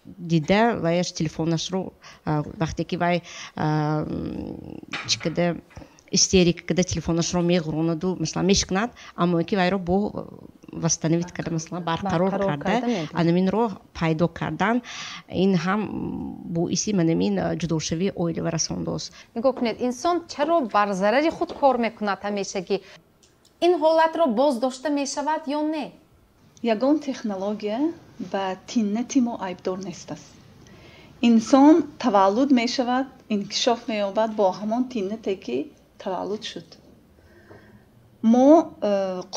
дида, ваяш телефонашро, вақте ки вай чӣ када, истерика када, телефонашро меғуронаду, масалан, мешикнад, аммо ки вайро бо восстановить карда, масалан, барқарор карда, анаминро пайдо кардан. Ин ҳам боиси манамин ҷудошавии оила расондааст. Нигоҳ кунед, инсон чаро бар зарари худ кор мекунад ҳамешагӣ? Ин ҳолатро боз дошта мешавад ё не? Ягон технология ба тиннати мо айбдор нестаст. Инсон таваллуд мешавад, инкишоф меёбад бо ҳамон тиннате, ки таваллуд шуд. Мо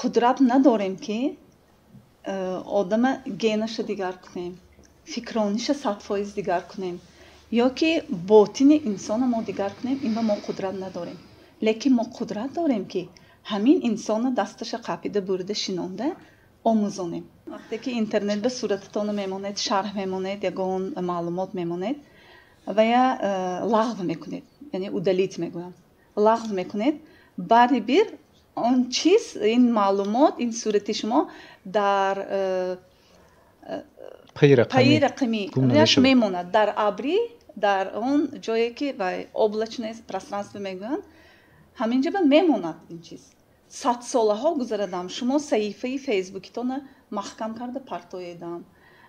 қудрат надорем, ки одама генаша дигар кунем, фикрониша 100% дигар кунем ё ки ботини инсона мо дигар кунем. Ин ба мо қудрат надорем, лекин мо қудрат дорем, ки ҳамин инсона дасташа қапида бурда шинонда омӯзонем. Вақте ки интернет ба сурататонро мемонед, шарҳ мемонед, ягон маълумот мемонед ва я лағв мекунед, яъне удалить мегӯям, лағв мекунед, бари бир он чиз, ин маълумот, ин сурати шумо дар пайи рақамӣ мемонад, дар абрӣ, дар он ҷое ки облачное пространство мегӯянд, ҳамин ҷоба мемонад. Ин чиз садсолаҳо гузарадам, шумо саҳифаи фейсбукитонро маҳкам карда партоедам,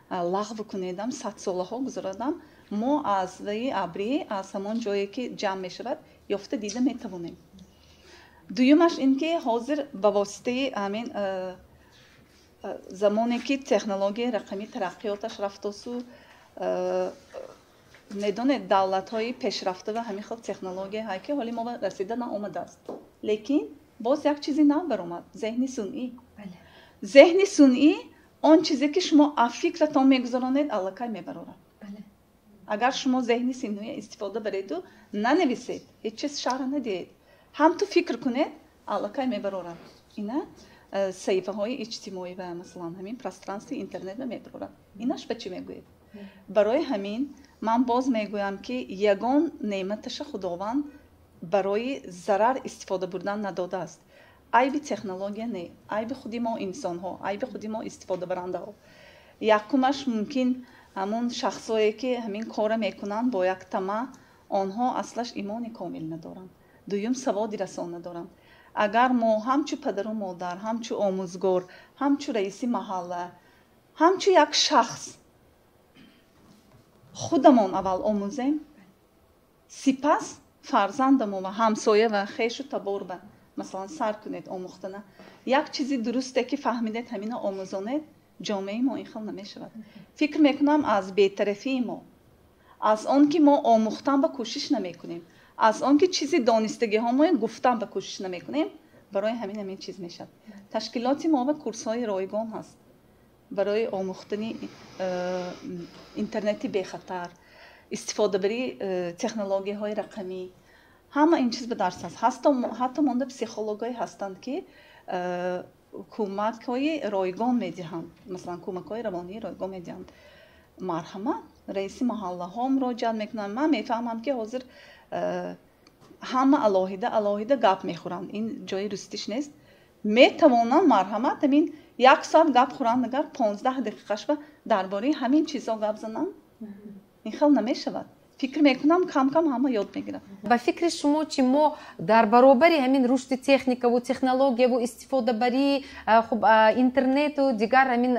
лағв кунедам, садсолаҳо гузарадам, мо аз ваи абрӣ, аз ҳамон ҷое ки ҷамъ мешавад, ёфта дида метавонем. Дуюмаш ин ки ҳозир ба воситаи ҳамин замоне ки технологияи рақамӣ тараққиёташ рафтосу, медонед, давлатҳои пешрафта ва ҳамин хел технология ҳай, ки ҳоли мо расида наомадааст, лекин боз як чизи нав баромад: зеҳни сунъӣ. Зеҳни сунъӣ он чизе ки шумо аз фикратон мегузаронед, аллакай мебарорад. Агар шумо зеҳни сунъӣ истифода бареду нанависед, ҳеҷ чиз шарҳ надиҳед, ҳам ту фикр кунед, аллакай мебарорад. Ина саҳифаҳои иҷтимоӣ ва, масалан, ҳамин пространстви интернетро мебарорад. Инаш ба чӣ мегӯед? Барои ҳамин ман боз мегӯям, ки ягон неъматаша Худованд барои зарар истифода бурдан надодааст. Айби технология не, айби худи мо инсонҳо, айби худи мо истифодабарандаҳо. Якумаш, мумкин, ҳамун шахсое, ки ҳамин корра мекунанд бо як тама, онҳо аслаш имони комил надоранд. Дуюм, саводи расон надоранд. Агар мо ҳамчу падару модар, ҳамчу омӯзгор, ҳамчу раиси маҳалла, ҳамчу як шахс худамон аввал омӯзем, сипас фарзандамо ва ҳамсоя ва хешу табор ба масалан сар кунед омӯхтана, як чизи дурусте ки фаҳмидед, ҳамина омӯзонед, ҷомеаи мо ин хел намешавад. Фикр мекунам, аз бетарафии мо, аз он ки мо омӯхтан ба кӯшиш намекунем, аз он ки чизи донистагиҳомо гуфтан ба кӯшиш намекунем, барои ҳамин чиз мешавад. Ташкилоти мо ва курсҳои ройгон ҳаст барои омӯхтани интернети бехатар, истифодабарии технологияҳои рақамӣ. Ҳама ин чиз ба дарс аст. Ҳатто монда психологҳое ҳастанд, ки кӯмакҳои ройгон медиҳанд, масалан, кӯмакҳои равонии ройгон медиҳанд. Марҳамат, раиси маҳаллаҳо муроҷиат мекунанд. Ман мефаҳмам, ки ҳозир ҳама алоҳида алоҳида гап мехӯранд, ин ҷои рустиш нест. Метавонанд, марҳамат, ҳамин як соат гап хӯранд, агар 15 дақиқашба дар бораи ҳамин чизҳо гап зананд, ин хел намешавад. Фикр мекунам, кам кам ҳама ёд мегирад. Ба фикри шумо чи, мо дар баробари ҳамин рушди техникаву технологияву истифодабарии хуб интернету дигар ҳамин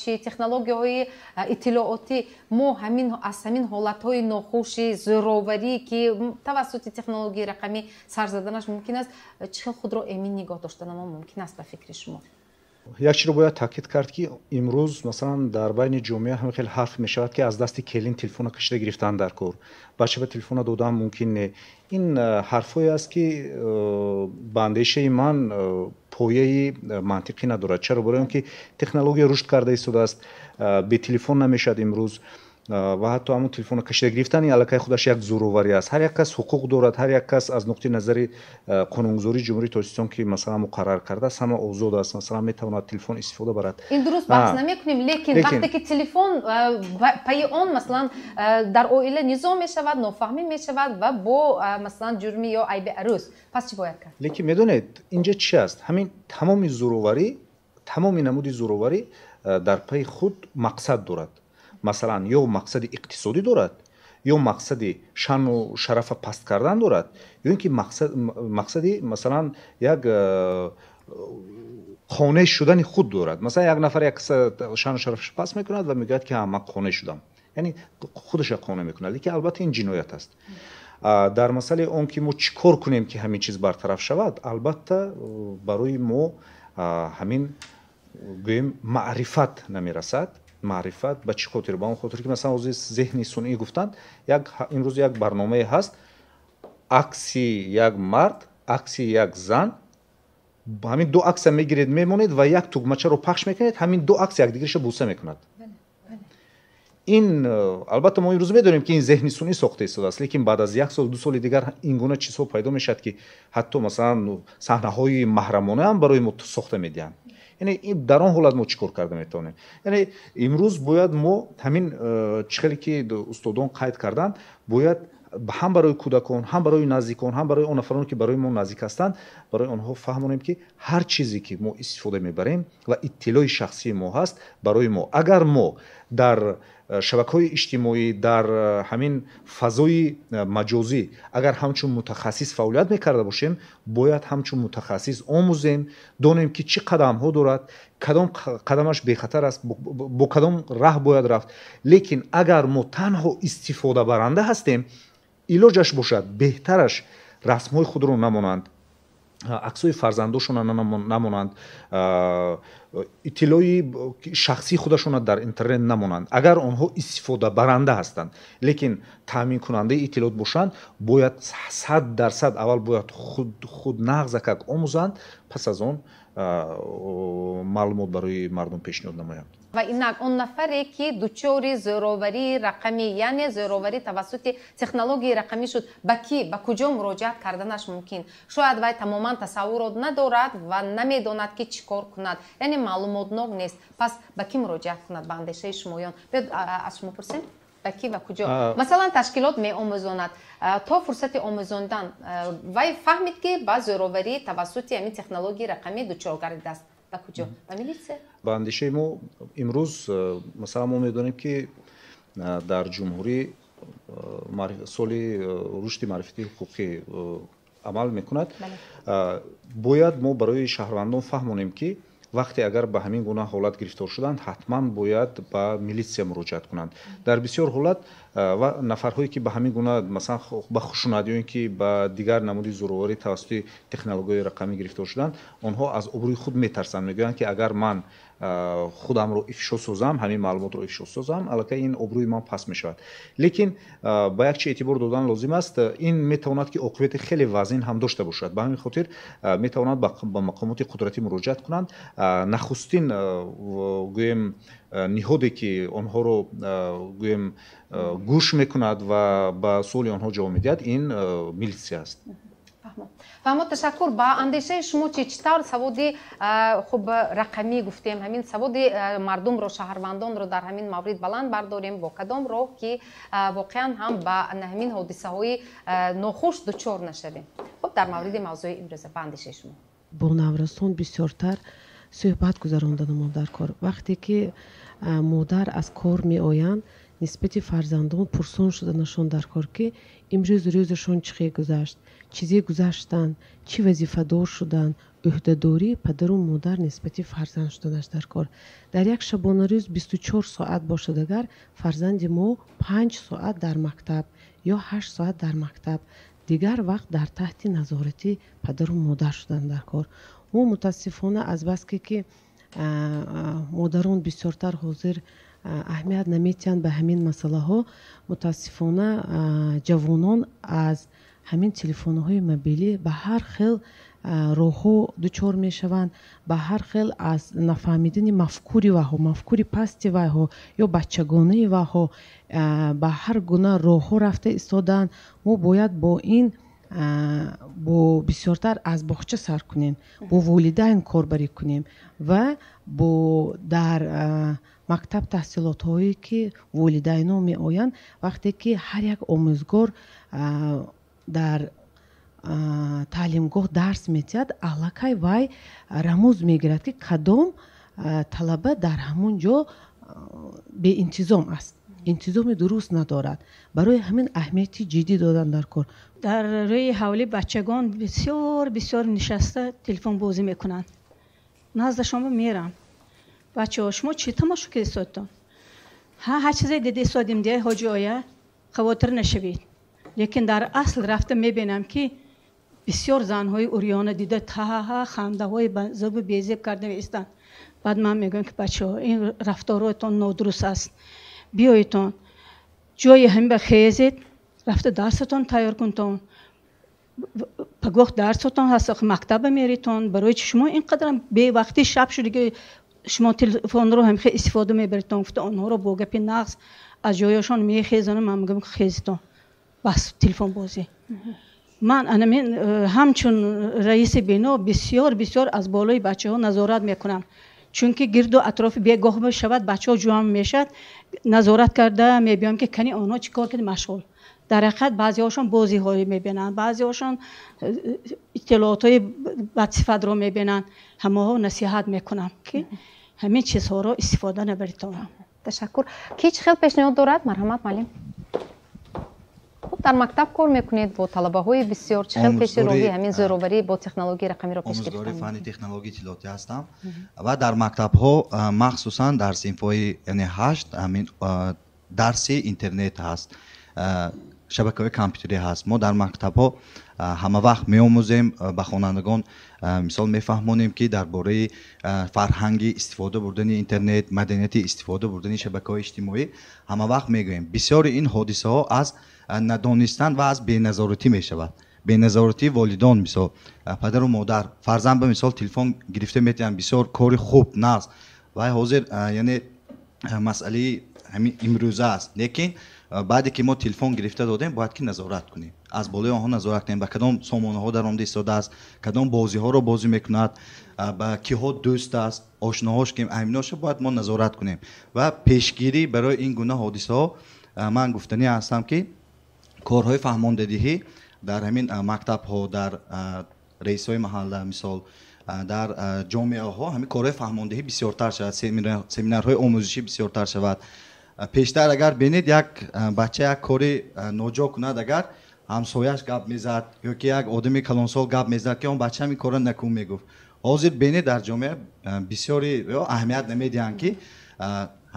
чи технологияҳои иттилоотӣ, мо ҳамин аз ҳамин ҳолатҳои нохуши зӯроварӣ, ки тавассути технологияи рақамӣ сар заданаш мумкин аст, чӣ хел худро эмин нигоҳ доштанамо мумкин аст, ба фикри шумо? Як чиро бояд таъкид кард, ки имрӯз, масалан, дар байни ҷомеа ҳамин хел ҳарф мешавад, ки аз дасти келин телефона кашида гирифтан дар кор, бача ба телефона додан мумкин не. Ин ҳарфҳое аст, ки ба андешаи ман пояи мантиқӣ надорад. Чаро? Барои он ки технология рушд карда истодааст, бе телефон намешавад имрӯз, ва ҳатто ҳамон телефонро кашида гирифтани аллакай худаш як зӯроварӣ аст. Ҳар як кас ҳуқуқ дорад, ҳар як кас аз нуқтаи назари қонунгузории Ҷумҳурии Тоҷикистон, ки масалан муқаррар кардааст, ҳама озод аст, масалан, метавонад телефон истифода барад. Ин дуруст, баҳс намекунем, лекин вақте ки телефон, пайи он, масалан, дар оила низом мешавад, нофаҳмӣ мешавад ва бо, масалан, ҷурми ё айби арӯз, пас чӣ бояд кард? Лекин медонед, инҷа чи аст? Ҳамин тамоми зӯроварӣ, тамоми намуди зӯроварӣ дар пайи худ мақсад дорад. Масалан, ё мақсади иқтисодӣ дорад, ё мақсади шаъну шарафа паст кардан дорад, ё ин ки мақсади, масалан, як қонеъ шудани худ дорад. Масалан, як нафар як шаъну шарафаш паст мекунад ва мегӯяд, ки ман қонеъ шудам, яъне худаша қонеъ мекунад. Лекин албатта ин ҷиноят аст. Дар масъалаи он ки мо чӣ кор кунем, ки ҳамин чиз бартараф шавад, албатта барои мо ҳамин, гӯем, маърифат намерасад. Маърифат ба чӣ хотир? Ба он хотир, ки масалан ҳозир зеҳни сунъӣ гуфтанд, як имрӯз як барномае ҳаст, акси як мард, акси як зан, ҳамин ду акса мегиред, мемонед ва як тугмачаро пахш мекунед, ҳамин ду акс якдигарша буса мекунад. Ин албатта мо имрӯз медонем, ки ин зеҳни сунъӣ сохта истодааст, лекин баъд аз як сол, 2 соли дигар ин гуна чизҳо пайдо мешавад, ки ҳатто, масалан, саҳнаҳои маҳрамона ҳам барои мо сохта медиҳанд. Яъне дар он ҳолат мо чӣ кор карда метавонем? Яъне имрӯз бояд мо ҳамин чӣ хеле ки устодон қайд карданд, бояд ҳам барои кӯдакон, ҳам барои наздикон, ҳам барои он нафароне, ки барои мо наздик ҳастанд, барои онҳо фаҳмонем, ки ҳар чизе ки мо истифода мебарем ва иттилои шахсии мо ҳаст, барои мо, агар мо дар шабакаҳои иҷтимоӣ, дар ҳамин фазои маҷозӣ агар ҳамчун мутахассис фаъолият мекарда бошем, бояд ҳамчун мутахассис омӯзем, донем, ки чӣ қадамҳо дорад, кадом қадамаш бехатар аст, бо кадом раҳ бояд рафт. Лекин агар мо танҳо истифодабаранда ҳастем, илоҷаш бошад, беҳтараш расмҳои худро намонанд, аксҳои фарзандошона намонанд, иттилои шахсии худашона дар интернет намонанд, агар онҳо истифодабаранда ҳастанд. Лекин таъминкунандаи иттилоот бошанд, бояд 100% аввал бояд худ нағзакак омӯзанд, пас аз он маълумот барои мардум пешниҳод намоянд. Ва инак он нафаре, ки дучори зӯроварии рақамӣ, яъне зӯроварӣ тавассути технологияи рақамӣ шуд, ба кӣ, ба куҷо муроҷиат карданаш мумкин? Шояд вай тамоман тасаввурот надорад ва намедонад, ки чӣ кор кунад, яъне маълумотнок нест. Пас ба кӣ муроҷиат кунад, ба андешаи шумоён? Биёд, аз шумо пурсем, ба кӣ ва куҷо? Масалан, ташкилот меомӯзонад, то фурсати омӯзондан вай фаҳмид, ки ба зӯроварӣ тавассути ҳамин технологияи рақамӣ дучор гардидааст. Ба куҷо? Ба милитсия? Ба андешаи мо, имрӯз, масалан, мо медонем, ки дар ҷумҳурӣ соли рушди маърифати ҳуқуқӣ амал мекунад. Бояд мо барои шаҳрвандон фаҳмонем, ки вақте агар ба ҳамин гуна ҳолат гирифтор шуданд, ҳатман бояд ба милитсия муроҷиат кунанд. Дар бисёр ҳолат ва нафарҳое, ки ба ҳамин гуна, масалан, ба хушунат ё ин ки ба дигар намуди зӯроварӣ тавассути технологияи рақамӣ гирифтор шуданд, онҳо аз обрӯи худ метарсанд, мегӯянд, ки агар ман худамро ифшо созам, ҳамин маълумотро ифшо созам, аллакай ин обрӯи ман паст мешавад. Лекин ба як чи эътибор додан лозим аст: ин метавонад, ки оқибати хеле вазин ҳам дошта бошад. Ба ҳамин хотир метавонад ба мақомоти қудратӣ муроҷиат кунанд. Нахустин, гӯем, ниҳоде, ки онҳоро, гӯем, гӯш мекунад ва ба суоли онҳо ҷавоб медиҳад, ин милитсия аст. Фаҳмо, ташаккур. Ба андешаи шумо чи, чӣ тавр саводи хуб рақамӣ гуфтем, ҳамин саводи мардумро, шаҳрвандонро дар ҳамин маврид баланд бардорем? Бо кадом роҳ, ки воқеан ҳам ба ҳамин ҳодисаҳои нохуш дучор нашавем? Хуб, дар мавриди мавзӯи имрӯза, ба андешаи шумо. Бо наврасон бисёртар суҳбат гузаронданамон дар кор. Вақте ки модар аз кор меоянд, нисбати фарзандон пурсон шуданашон дар кор, ки имрӯз рӯзашон чӣ хел гузашт, чизе гузаштанд, чӣ вазифадор шуданд. Ӯҳдадории падару модар нисбати фарзанд шуданаш дар кор. Дар як шабонарӯз 24 соат бошад агар, фарзанди мо 5 соат дар мактаб ё 8 соат дар мактаб, дигар вақт дар таҳти назорати падару модар шудан дар кор. Мо, мутаассифона, азбаски ки модарон бисёртар ҳозир аҳамият наметиҳанд ба ҳамин масъалаҳо, мутаассифона, ҷавонон аз ҳамин телефонҳои мобилӣ ба ҳар хел роҳҳо дучор мешаванд, ба ҳар хел аз нафаҳмидани мафкури вайҳо, мафкури пасти вайҳо ё бачагонаи вайҳо ба ҳар гуна роҳҳо рафта истодаанд. Мо бояд бо ин бо бисёртар аз боғча сар кунем, бо волидайн корбарӣ кунем ва бо дар мактаб таҳсилотҳое, ки волидайно меоянд. Вақте ки ҳар як омӯзгор дар таълимгоҳ дарс медиҳад, аллакай вай рамуз мегирад, ки кадом талаба дар ҳамон ҷо беинтизом аст, интизоми дуруст надорад. Барои ҳамин аҳамияти ҷиддӣ додан дар кор. Дар рӯи ҳавлӣ бачагон бисёр бисёр нишаста телефонбозӣ мекунанд. Наздашон мерам: «Бачаҳо, шумо чӣ тамошо кардистодтон?» «Ҳа, ҳар чизе дида истодем де, ҳоҷи оя, хавотир нашавед». Лекин дар асл рафта мебинам, ки бисёр занҳои урёна дида, таҳа хандаҳои зубу безеб карда меистанд. Баъд ман мегӯям, ки бачаҳо, ин рафторотон нодуруст аст, биёедтон, ҷои ҳамин ба хезед, рафта дарсатон тайёр кунтон, пагоҳ дарсатон ҳаст, мактаба меритон. Барои чи шумо ин қадар бевақтӣ, шаб шудиги, шумо телефонро ҳамихел истифода мебаритон?» Гуфта, онҳоро бо гапи нағз аз ҷояшон мехезонам. Ман мегӯям, хезитон, бас телефонбозӣ. Ман анамин ҳамчун раиси бино бисёр бисёр аз болои бачаҳо назорат мекунам, чунки гирду атрофи бегоҳ мешавад, бачаҳо ҷамъ мешавад. Назорат карда мебиём, ки кани онҳо чӣ кор кард машғул. Дар ҳақиқат, баъзеҳошон бозиҳое мебинанд, баъзеҳошон иттилоотҳои бадсифатро мебинанд. Ҳамаҳо насиҳат мекунам, ки ҳамин чизҳоро истифода набаритон. Ташаккур. Ки чӣ хел пешниҳод дорад? Марҳамат, муаллим. Хуб, дар мактаб кор мекунед бо талабаҳои бисёр. Чӣ хел пеши роҳи ҳамин зӯроварӣ бо технологияи рақамиро пеш Омӯзгори фанни технологияи иттилоотӣ ҳастам ва дар мактабҳо, махсусан дар синфҳои, яъне, ҳашт, ҳамин дарси интернет ҳаст, шабакаҳои компютерӣ ҳаст. Мо дар мактабҳо ҳама вақт меомӯзем ба хонандагон, мисол, мефаҳмонем, ки дар бораи фарҳанги истифода бурдани интернет, маданияти истифода бурдани шабакаҳои иҷтимоӣ ҳама вақт мегӯем. Бисёри ин ҳодисаҳо аз надонистан ва аз беназоратӣ мешавад, беназоратии волидон. Мисол, падару модар фарзанд ба мисол телефон гирифта метиҳанд, бисёр кори хуб, нағз, вай ҳозир, яъне Масъалаи ҳамин имрӯза аст. Лекин баъде ки мо телефон гирифта додем, бояд ки назорат кунем, аз болои онҳо назорат кунем, ба кадом сомонаҳо даромада истодааст, кадом бозиҳоро бозӣ мекунад, ба киҳо дӯст аст, ошноҳош ки, ҳаминоша бояд мо назорат кунем. Ва пешгирӣ барои ин гуна ҳодисаҳо ман гуфтанӣ ҳастам, ки корҳои фаҳмондадиҳӣ дар ҳамин мактабҳо, дар раисҳои маҳалла, мисол дар ҷомеаҳо ҳамин корҳои фаҳмондиҳӣ бисёртар шавад, семинарҳои омӯзишӣ бисёртар шавад. Пештар агар бинед, як бача як кори ноҷо кунад, агар ҳамсояш гап мезад ё ки як одами калонсол гап мезад, ки он бача ҳамин корро накун мегуфт. Ҳозир бинед, дар ҷомеа бисёри аҳамият намедиҳанд, ки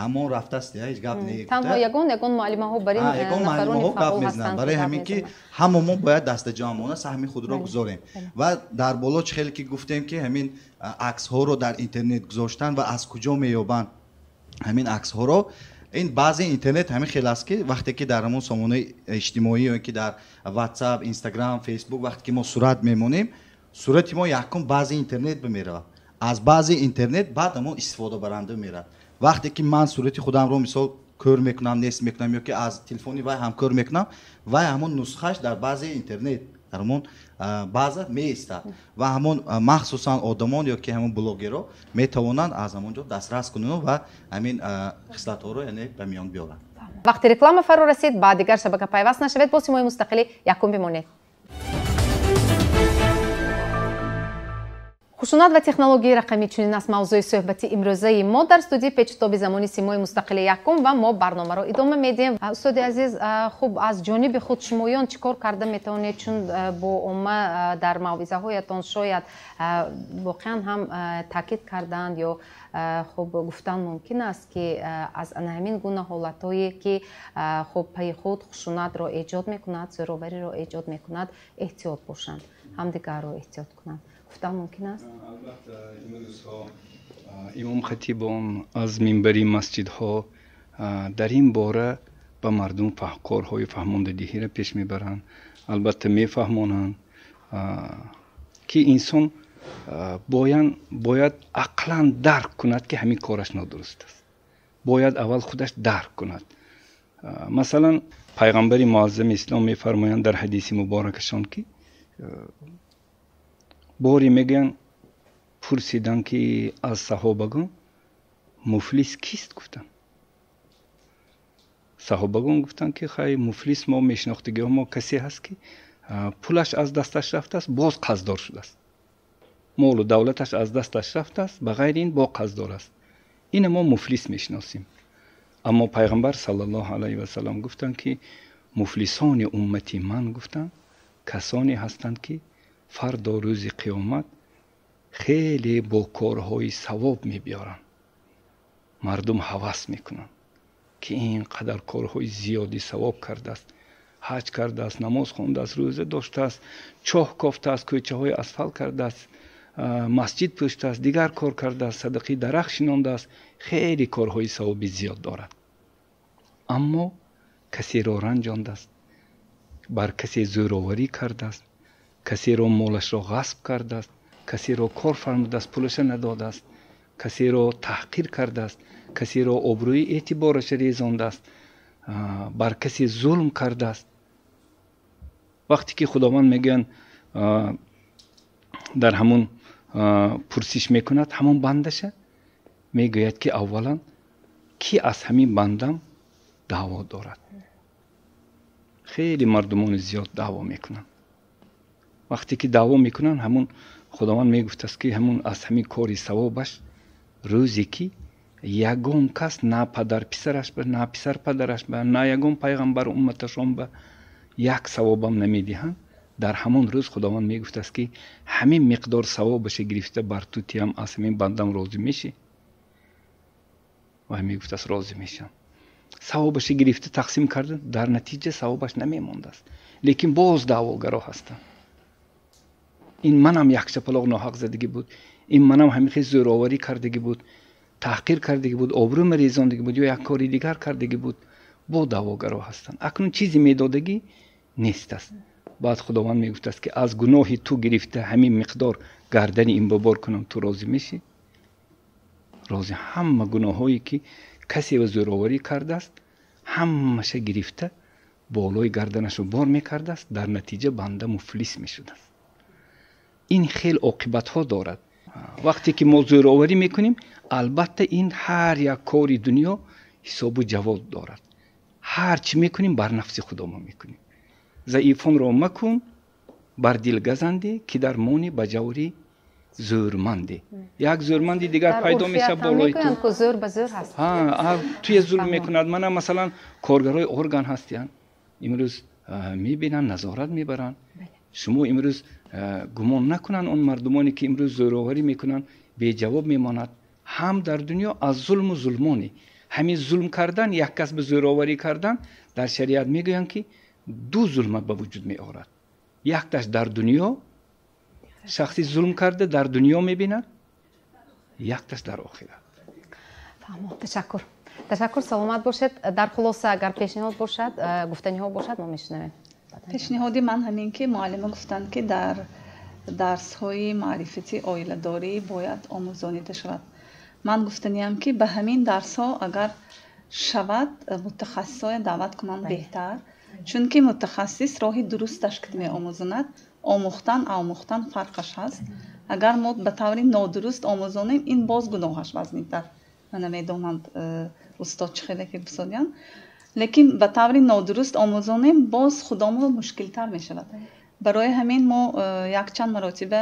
ҳамон рафтааст, ҳеҷ гап не. Танҳо ягон муаллимаҳо бар ин ягон муаллимаҳо гап мезананд. Барои ҳамин ки ҳама мо бояд дастаҷамъона саҳми худро гузорем. Ва дар боло чӣ хеле ки гуфтем, ки ҳамин аксҳоро дар интернет гузоштан ва аз куҷо меёбанд ҳамин аксҳоро, ин баъзе интернет ҳамин хел аст, ки вақте ки дар ҳамон сомонаи иҷтимоӣ ё ки дар WhatsApp, Instagram, Facebook вақте ки мо сурат мемонем, сурати мо якум баъзе интернет бимеравад, аз баъзе интернет баъд ҳамон истифодабаранда меравад. Вақте ки ман сурати худамро мисол кӯр мекунам, нест мекунам ё ки аз телефони вай ҳам кӯр мекунам, вай ҳамон нусхааш дар баъзе интернет дар ҳамон баъза меистад ва ҳамон махсусан одамон ё ки ҳамон блогерро метавонанд аз ҳамон ҷо дастрас кунанд ва ҳамин хислатҳоро, яъне, ба миён биёранд. Вақти реклама фаро расид, ба дигар шабака пайваст нашавед, бо Симои Мустақилӣ якум бимонед. Хушунат ва технологияи рақамӣ, чунин аст мавзӯи суҳбати имрӯзаи мо дар студияи печутоби замони Симои Мустақили якум ва мо барномаро идома медиҳем. Устоди азиз, хуб, аз ҷониби худ шумоён чӣ кор карда метавонед, чун бо омма дар мавъизаҳоятон шояд воқеан ҳам таъкид карданд ё хуб гуфтан мумкин аст, ки аз ана ҳамин гуна ҳолатҳое ки хуб пайи худ хушунатро эҷод мекунад, зӯровариро эҷод мекунад, эҳтиёт бошанд, ҳамдигарро эҳтиёт кунанд, гуфтан мумкин аст? Албатта, имрӯзҳо имомхатибон аз минбари масҷидҳо дар ин бора ба мардум корҳои фаҳмондадиҳиро пеш мебаранд. Албатта, мефаҳмонанд, ки инсон бояд ақлан дарк кунад, ки ҳамин кораш нодуруст аст. Бояд аввал худаш дарк кунад. Масалан, пайғамбари муаззами ислом мефармоянд дар ҳадиси муборакашон, ки боре мегӯянд, пурсиданд, ки аз саҳобагон муфлис кист, гуфтанд. Саҳобагон гуфтанд, ки хай, муфлис мо мешинохтагиҳо мо касе ҳаст, ки пулаш аз дасташ рафтааст, боз қарздор шудааст, молу давлаташ аз дасташ рафтааст, ба ғайри ин бо қарздор аст, ина мо муфлис мешиносем. Аммо пайғамбар саллаллоҳу алайҳи васаллам гуфтанд, ки муфлисони уммати ман, гуфтанд, касоне ҳастанд, ки фардо рӯзи қиёмат хеле бо корҳои савоб мебиёранд, мардум ҳавас мекунанд, ки ин қадар корҳои зиёди савоб кардааст, ҳаҷ кардааст, намоз хондааст, рӯза доштааст, чоҳ кофтааст, кӯчаҳои асфалт кардааст, масҷид пӯштааст, дигар кор кардааст, садақаи дарахт шинондааст, хеле корҳои савоби зиёд дорад, аммо касеро ранҷондааст, бар касе зӯроварӣ кардааст, касеро молашро ғасб кардааст, касеро кор фармудааст, пулаша надодааст, касеро таҳқир кардааст, касеро обрӯи эътибораша резондааст, бар касе зулм кардааст. Вақте ки Худованд, мегӯянд, дар ҳамон пурсиш мекунад ҳамон бандаша, мегӯяд, ки аввалан ки аз ҳамин бандам даъво дорад? Хеле мардумони зиёд даъво мекунанд. Вақте ки даъво мекунанд, ҳамон Худованд мегуфтааст, ки ҳамон аз ҳамин кори савобаш рӯзе ки ягон кас на падар писараш ба, на писар падараш ба, на ягон пайғамбар умматашон ба як савобам намедиҳанд, дар ҳамон рӯз Худованд мегуфтааст, ки ҳамин миқдор савобаша гирифта бар ту тиям, аз ҳамин бандам розӣ мешӣ? Вай мегуфтааст: розӣ мешам. Савобаша гирифта тақсим карда, дар натиҷа савобаш намемондааст, лекин боз даъвогаро ҳастанд: ин манам якчапалоқ ноҳақ задагӣ буд, ин манам ҳамин хел зӯроварӣ кардагӣ буд, таҳқир кардагӣ буд, обрӯ резондагӣ буд ё як кори дигар кардагӣ буд. Бо даъвогаро ҳастанд. Акнун чизе медодагӣ нест аст. Баъд Худованд мегуфтааст, ки аз гуноҳи ту гирифта ҳамин миқдор гардани ин бобор кунам, ту розӣ мешӣ? Розӣ. Ҳама гуноҳҳое ки Касе ба зӯроварӣ кардааст, ҳамаша гирифта болои гарданашро бор мекардааст, дар натиҷа банда муфлис мешудааст. Ин хел оқибатҳо дорад. Вақте ки мо зӯроварӣ мекунем, албатта ин ҳар як кори дунё ҳисобу ҷавоб дорад. Ҳар чӣ мекунем, бар нафси худо мо мекунем. Заифонро макун бар дил газанде, ки дар мони ба ҷаври зӯрманде. Як зӯрманди дигар пайдо мешавад болои ту. Зӯр ба зӯр ҳаст. Туя зулм мекунад. Мана, масалан, коргарои орган ҳастиянд, имрӯз мебинанд, назорат мебаранд. Шумо имрӯз гумон накунанд, он мардумоне ки имрӯз зӯроварӣ мекунанд, беҷавоб мемонад. Ҳам дар дунё аз зулму зулмоне, ҳамин зулм кардан, як кас ба зӯроварӣ кардан, дар шариат мегӯянд, ки ду зулма ба вуҷуд меорад. Якташ дар дунё шахси зулм карда дар дунё мебинад, якташ дар охират. Фаҳмо, ташаккур, ташаккур, саломат бошед. Дар хулоса, агар пешниҳод бошад, гуфтаниҳо бошад, мо мешунавем. Пешниҳоди ман ҳамин ки муаллима гуфтанд, ки дар дарсҳои маърифати оиладорӣ бояд омӯзонида шавад. Ман гуфтаниям, ки ба ҳамин дарсҳо агар шавад, мутахассисҳоя даъват кунанд беҳтар, чунки мутахассис роҳи дурусташ ки меомӯзонад. Омӯхтан, омӯхтан фарқаш ҳаст. Агар мо ба таври нодуруст омӯзонем, ин боз гуноҳаш вазнинтар. Ман намедонам, устод чӣ хеле ки бисодиянд, лекин ба таври нодуруст омӯзонем, боз худомо мушкилтар мешавад. Барои ҳамин мо якчанд маротиба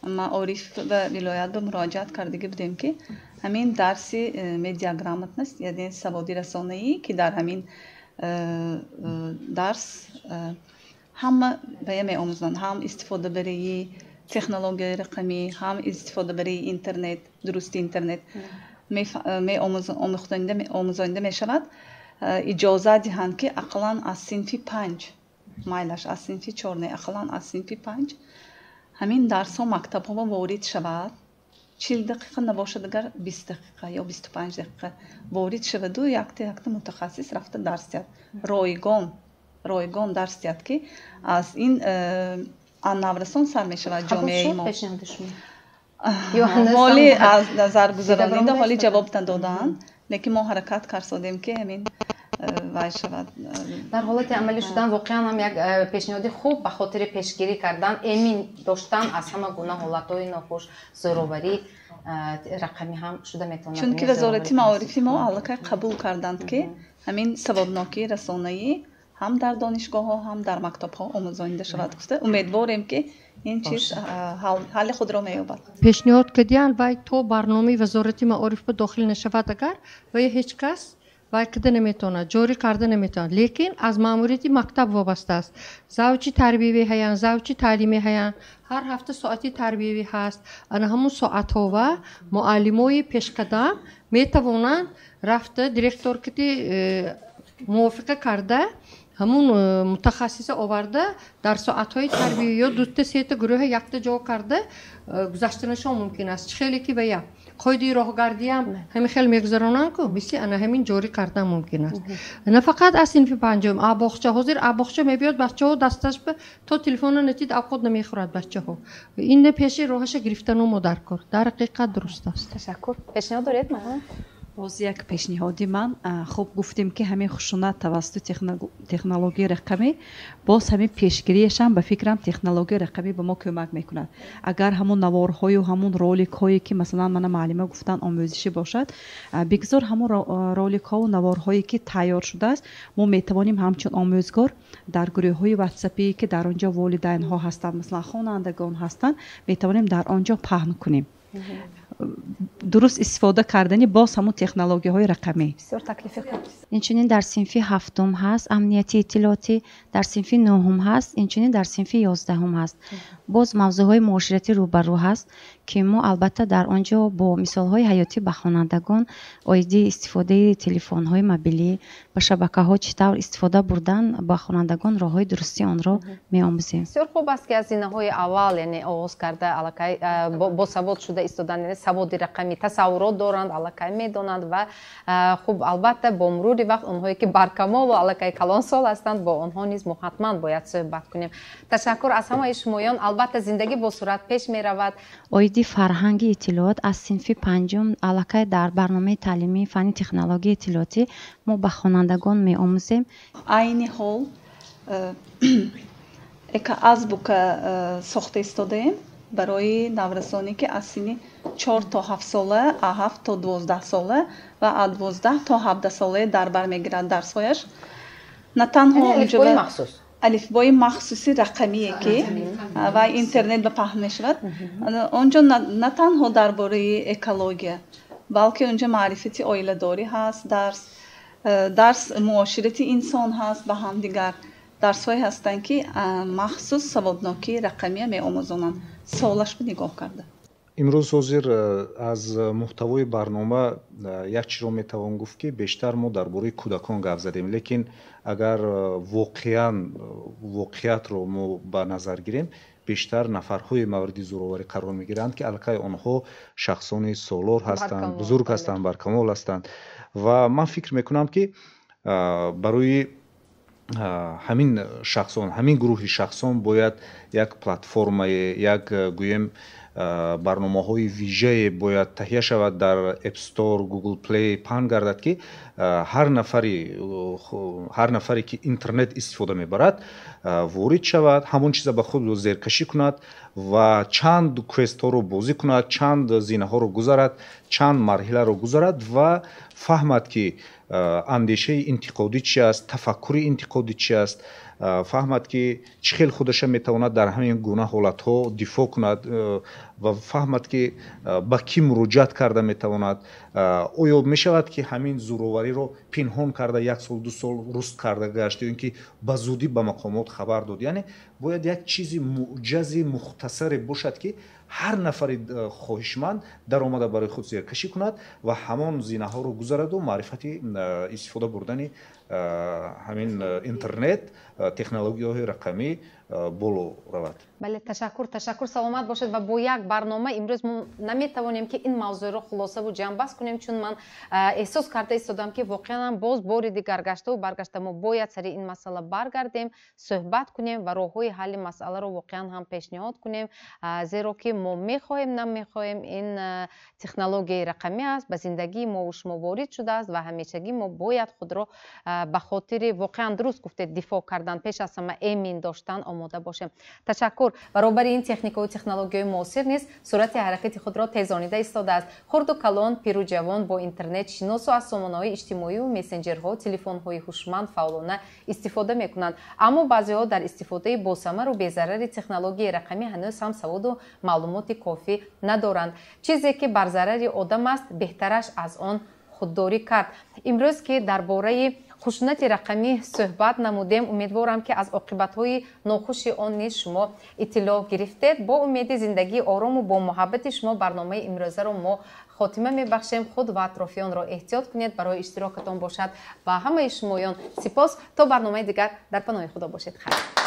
маориф ба вилоят ба муроҷиат кардагӣ будем, ки ҳамин дарси медиаграмотность, яъне саводи расонаӣ, ки дар ҳамин дарс ҳама бая меомӯзанд, ҳам истифодабарии технологияи рақамӣ, ҳам истифодабарии интернет, дурусти интернет омӯзонида мешавад, иҷоза диҳанд, ки ақаллан аз синфи 5, майлаш, аз синфи 4 не, ақаллан аз синфи 5 ҳамин дарсҳо мактабҳо ворид шавад. 40 дақиқа набошад, агар 20 дақиқа ё 25 дақиқа ворид шаваду якта якта мутахассис рафта дарс диҳад, ройгон, ройгон дарс диҳад, ки аз ин наврасон сар мешавад ҷомеаи мо. Ҳоли аз назар гузаронида, ҳоли ҷавоб надодаанд, лекин мо ҳаракат карсодем, ки ҳамин вай шавад. Дар ҳолати амалӣ шудан воқеан ҳам як пешниҳоди хуб ба хотири пешгирӣ кардан, эмин доштан аз ҳама гуна ҳолатҳои нохуш, зӯроварӣ рақамӣ ҳам шуда метавонад. Чунки Вазорати маорифи мо аллакай қабул карданд, ки ҳамин саводнокии расонаӣ ҳам дар донишгоҳҳо, ҳам дар мактабҳо омӯзонида шавад гуфта, умедворем, ки ин чиз ҳалли худро меёбад. Пешниҳод кардиянд, вай то барномаи Вазорати маориф ба дохил нашавад, агар вай ҳеҷ кас вай кида наметавонад, ҷорӣ карда наметавонад. Лекин аз маъмурияти мактаб вобаста аст. Завучи тарбиявӣ ҳаянд, завучи таълимӣ ҳаянд, ҳар ҳафта соати тарбиявӣ ҳаст. Ана ҳамун соатҳо ва муаллимои пешқадам метавонанд рафта директор кити мувофиқа карда, ҳамун мутахассиса оварда, дар соатҳои тарбиявӣ ё дута сета гурӯҳа якта ҷо карда гузаштанашон мумкин аст. Чӣ хеле ки вая қоидаи роҳгардиам ҳамин хел мегузаронанд ку, мисли ана ҳамин ҷорӣ кардан мумкин аст. На фақат аз синфи панҷум, а боғча. Ҳозир а боғча мебиёд, бачаҳо дасташ то телефона натид, авқот намехӯрад бачаҳо. Ин пеши роҳаша гирифтану мо дар кор, дар ҳақиқат дуруст аст. Ташаккур. Пешниҳод доред? Боз як пешниҳоди ман. Хуб, гуфтем, ки ҳамин хушунат тавассути технологияи рақамӣ, боз ҳамин пешгириашам, ба фикрам, технологияи рақамӣ ба мо кӯмак мекунад. Агар ҳамун наворҳою ҳамун роликҳое, ки масалан мана муаллима гуфтан, омӯзишӣ бошад, бигзор ҳамун роликҳову наворҳое, ки тайёр шудааст, мо метавонем ҳамчун омӯзгор дар гурӯҳҳои ватсапие, ки дар он ҷо волидайнҳо ҳастанд, масалан хонандагон ҳастанд, метавонем дар он ҷо паҳн кунем. Дуруст истифода кардани боз ҳамун технологияҳои рақамӣ. Бисёр таклифи хуб. Инчунин дар синфи ҳафтум ҳаст амнияти иттилоотӣ, дар синфи нӯҳум ҳаст, инчунин дар синфи 11-ум ҳаст. Боз мавзӯъҳои муоширатӣ рӯбарӯ ҳаст, ки мо албатта дар он ҷо бо мисолҳои ҳаётӣ ба хонандагон оиди истифодаи телефонҳои мобилӣ, ба шабакаҳо чӣ тавр истифода бурдан, ба хонандагон роҳҳои дурусти онро меомӯзем. Бисёр хуб аст, ки аз зинаҳои аввал, яъне оғоз карда, аллакай босавод шуда истодан, яъне савод. саводи рақамӣ тасаввурот доранд, аллакай медонанд ва хуб, албатта, бо мурури вақт онҳое ки баркамолу аллакай калонсол ҳастанд, бо онҳо низ мо ҳатман бояд суҳбат кунем. Ташаккур аз ҳамаи шумоён. Албатта, зиндагӣ бо суръат пеш меравад. Оиди фарҳанги иттилоот аз синфи панҷум аллакай дар барномаи таълимии фанни технологияи иттилоотӣ мо ба хонандагон меомӯзем. Айни ҳол эко-азбука сохта истодаем барои наврасоне, ки аз синни 4 то 7 сола, аз 7 то 12 сола ва аз 12 то 17 солае дар бар мегирад дарсҳояш. На танҳо алифбои махсуси рақамие, ки ва интернет ба паҳн мешавад. Он ҷо на танҳо дар бораи экология, балки он ҷо маърифати оиладорӣ ҳаст, дарс муоширати инсон ҳаст ба ҳамдигар. Дарсҳое ҳастанд, ки махсус саводнокии рақамия меомӯзонанд, солашро нигоҳ карда. Имрӯз ҳозир аз муҳтавои барнома як чизро метавон гуфт, ки бештар мо дар бораи кӯдакон гап задем, лекин агар воқеан воқеиятро мо ба назар гирем, бештар нафарҳои мавриди зӯроварӣ қарор мегиранд, ки аллакай онҳо шахсони солор ҳастанд, бузург ҳастанд, баркамол ҳастанд. Ва ман фикр мекунам, ки барои ҳамин шахсон, ҳамин гурӯҳи шахсон бояд як платформае, як, гӯем, барномаҳои вижае бояд таҳия шавад, дар App Store, Google Play паҳн гардад, ки ҳар нафаре, ки интернет истифода мебарад, ворид шавад, ҳамон чиза ба худ зеркашӣ кунад ва чанд квестҳоро бозӣ кунад, чанд зинаҳоро гузарад, чанд марҳиларо гузарад ва фаҳмад, ки андешаи интиқодӣ чи аст, тафаккури интиқодӣ чи аст, фаҳмад, ки чӣ хел худаша метавонад дар ҳамин гуна ҳолатҳо дифоъ кунад ва фаҳмад, ки ба кӣ муроҷиат карда метавонад. Оё мешавад, ки ҳамин зӯровариро пинҳон карда, як сол, 2 сол руст карда гашт ё ин ки ба зудӣ ба мақомот хабар дод? Яъне бояд як чизи муҷази мухтасаре бошад, ки ҳар нафари хоҳишманд даромада барои худ зеркашӣ кунад ва ҳамон зинаҳоро гузараду маърифати истифода бурдани ҳамин интернет, технологияҳои рақамӣ боло равад. Бале, ташаккур, ташаккур, саломат бошед. Ва бо як барнома имрӯз мо наметавонем, ки ин мавзӯъро хулосаву ҷамъбаст кунем, чун ман эҳсос карда истодам, ки воқеан боз бори дигар гаштаву баргашта мо бояд сари ин масъала баргардем, суҳбат кунем ва роҳҳои ҳалли масъаларо воқеан ҳам пешниҳод кунем, зеро ки мо мехоҳем, намехоҳем, ин технологияи рақамӣ аст, ба зиндагии мову шумо ворид шудааст ва ҳамешагӣ мо бояд худро ба хотири, воқеан дуруст гуфтед, дифоъ кардан, пеш аз ҳама эмин доштан омода бошем. Ташаккур. Баробари ин техникаву технологияи муосир низ суръати ҳаракати худро тезонида истодааст. Хурду калон, пиру ҷавон бо интернет шиносу аз сомонаҳои иҷтимоию мессенҷерҳо, телефонҳои ҳушманд фаъолона истифода мекунанд. Аммо баъзеҳо дар истифодаи босамару безарари технологияи рақамӣ ҳанӯз ҳам саводу маълумоти кофӣ надоранд. Чизе ки бар зарари одам аст, беҳтараш аз он худдорӣ кард. Имрӯз ки дар бораи хушунати рақамӣ суҳбат намудем, умедворам, ки аз оқибатҳои нохуши он низ шумо иттилоъ гирифтед. Бо умеди зиндагии орому бо муҳаббати шумо барномаи имрӯзаро мо хотима мебахшем. Худ ва атрофиёнро эҳтиёт кунед. Барои иштирокатон бошад ба ҳамаи шумоён сипос. То барномаи дигар дар паноҳи Худо бошед. Хайр.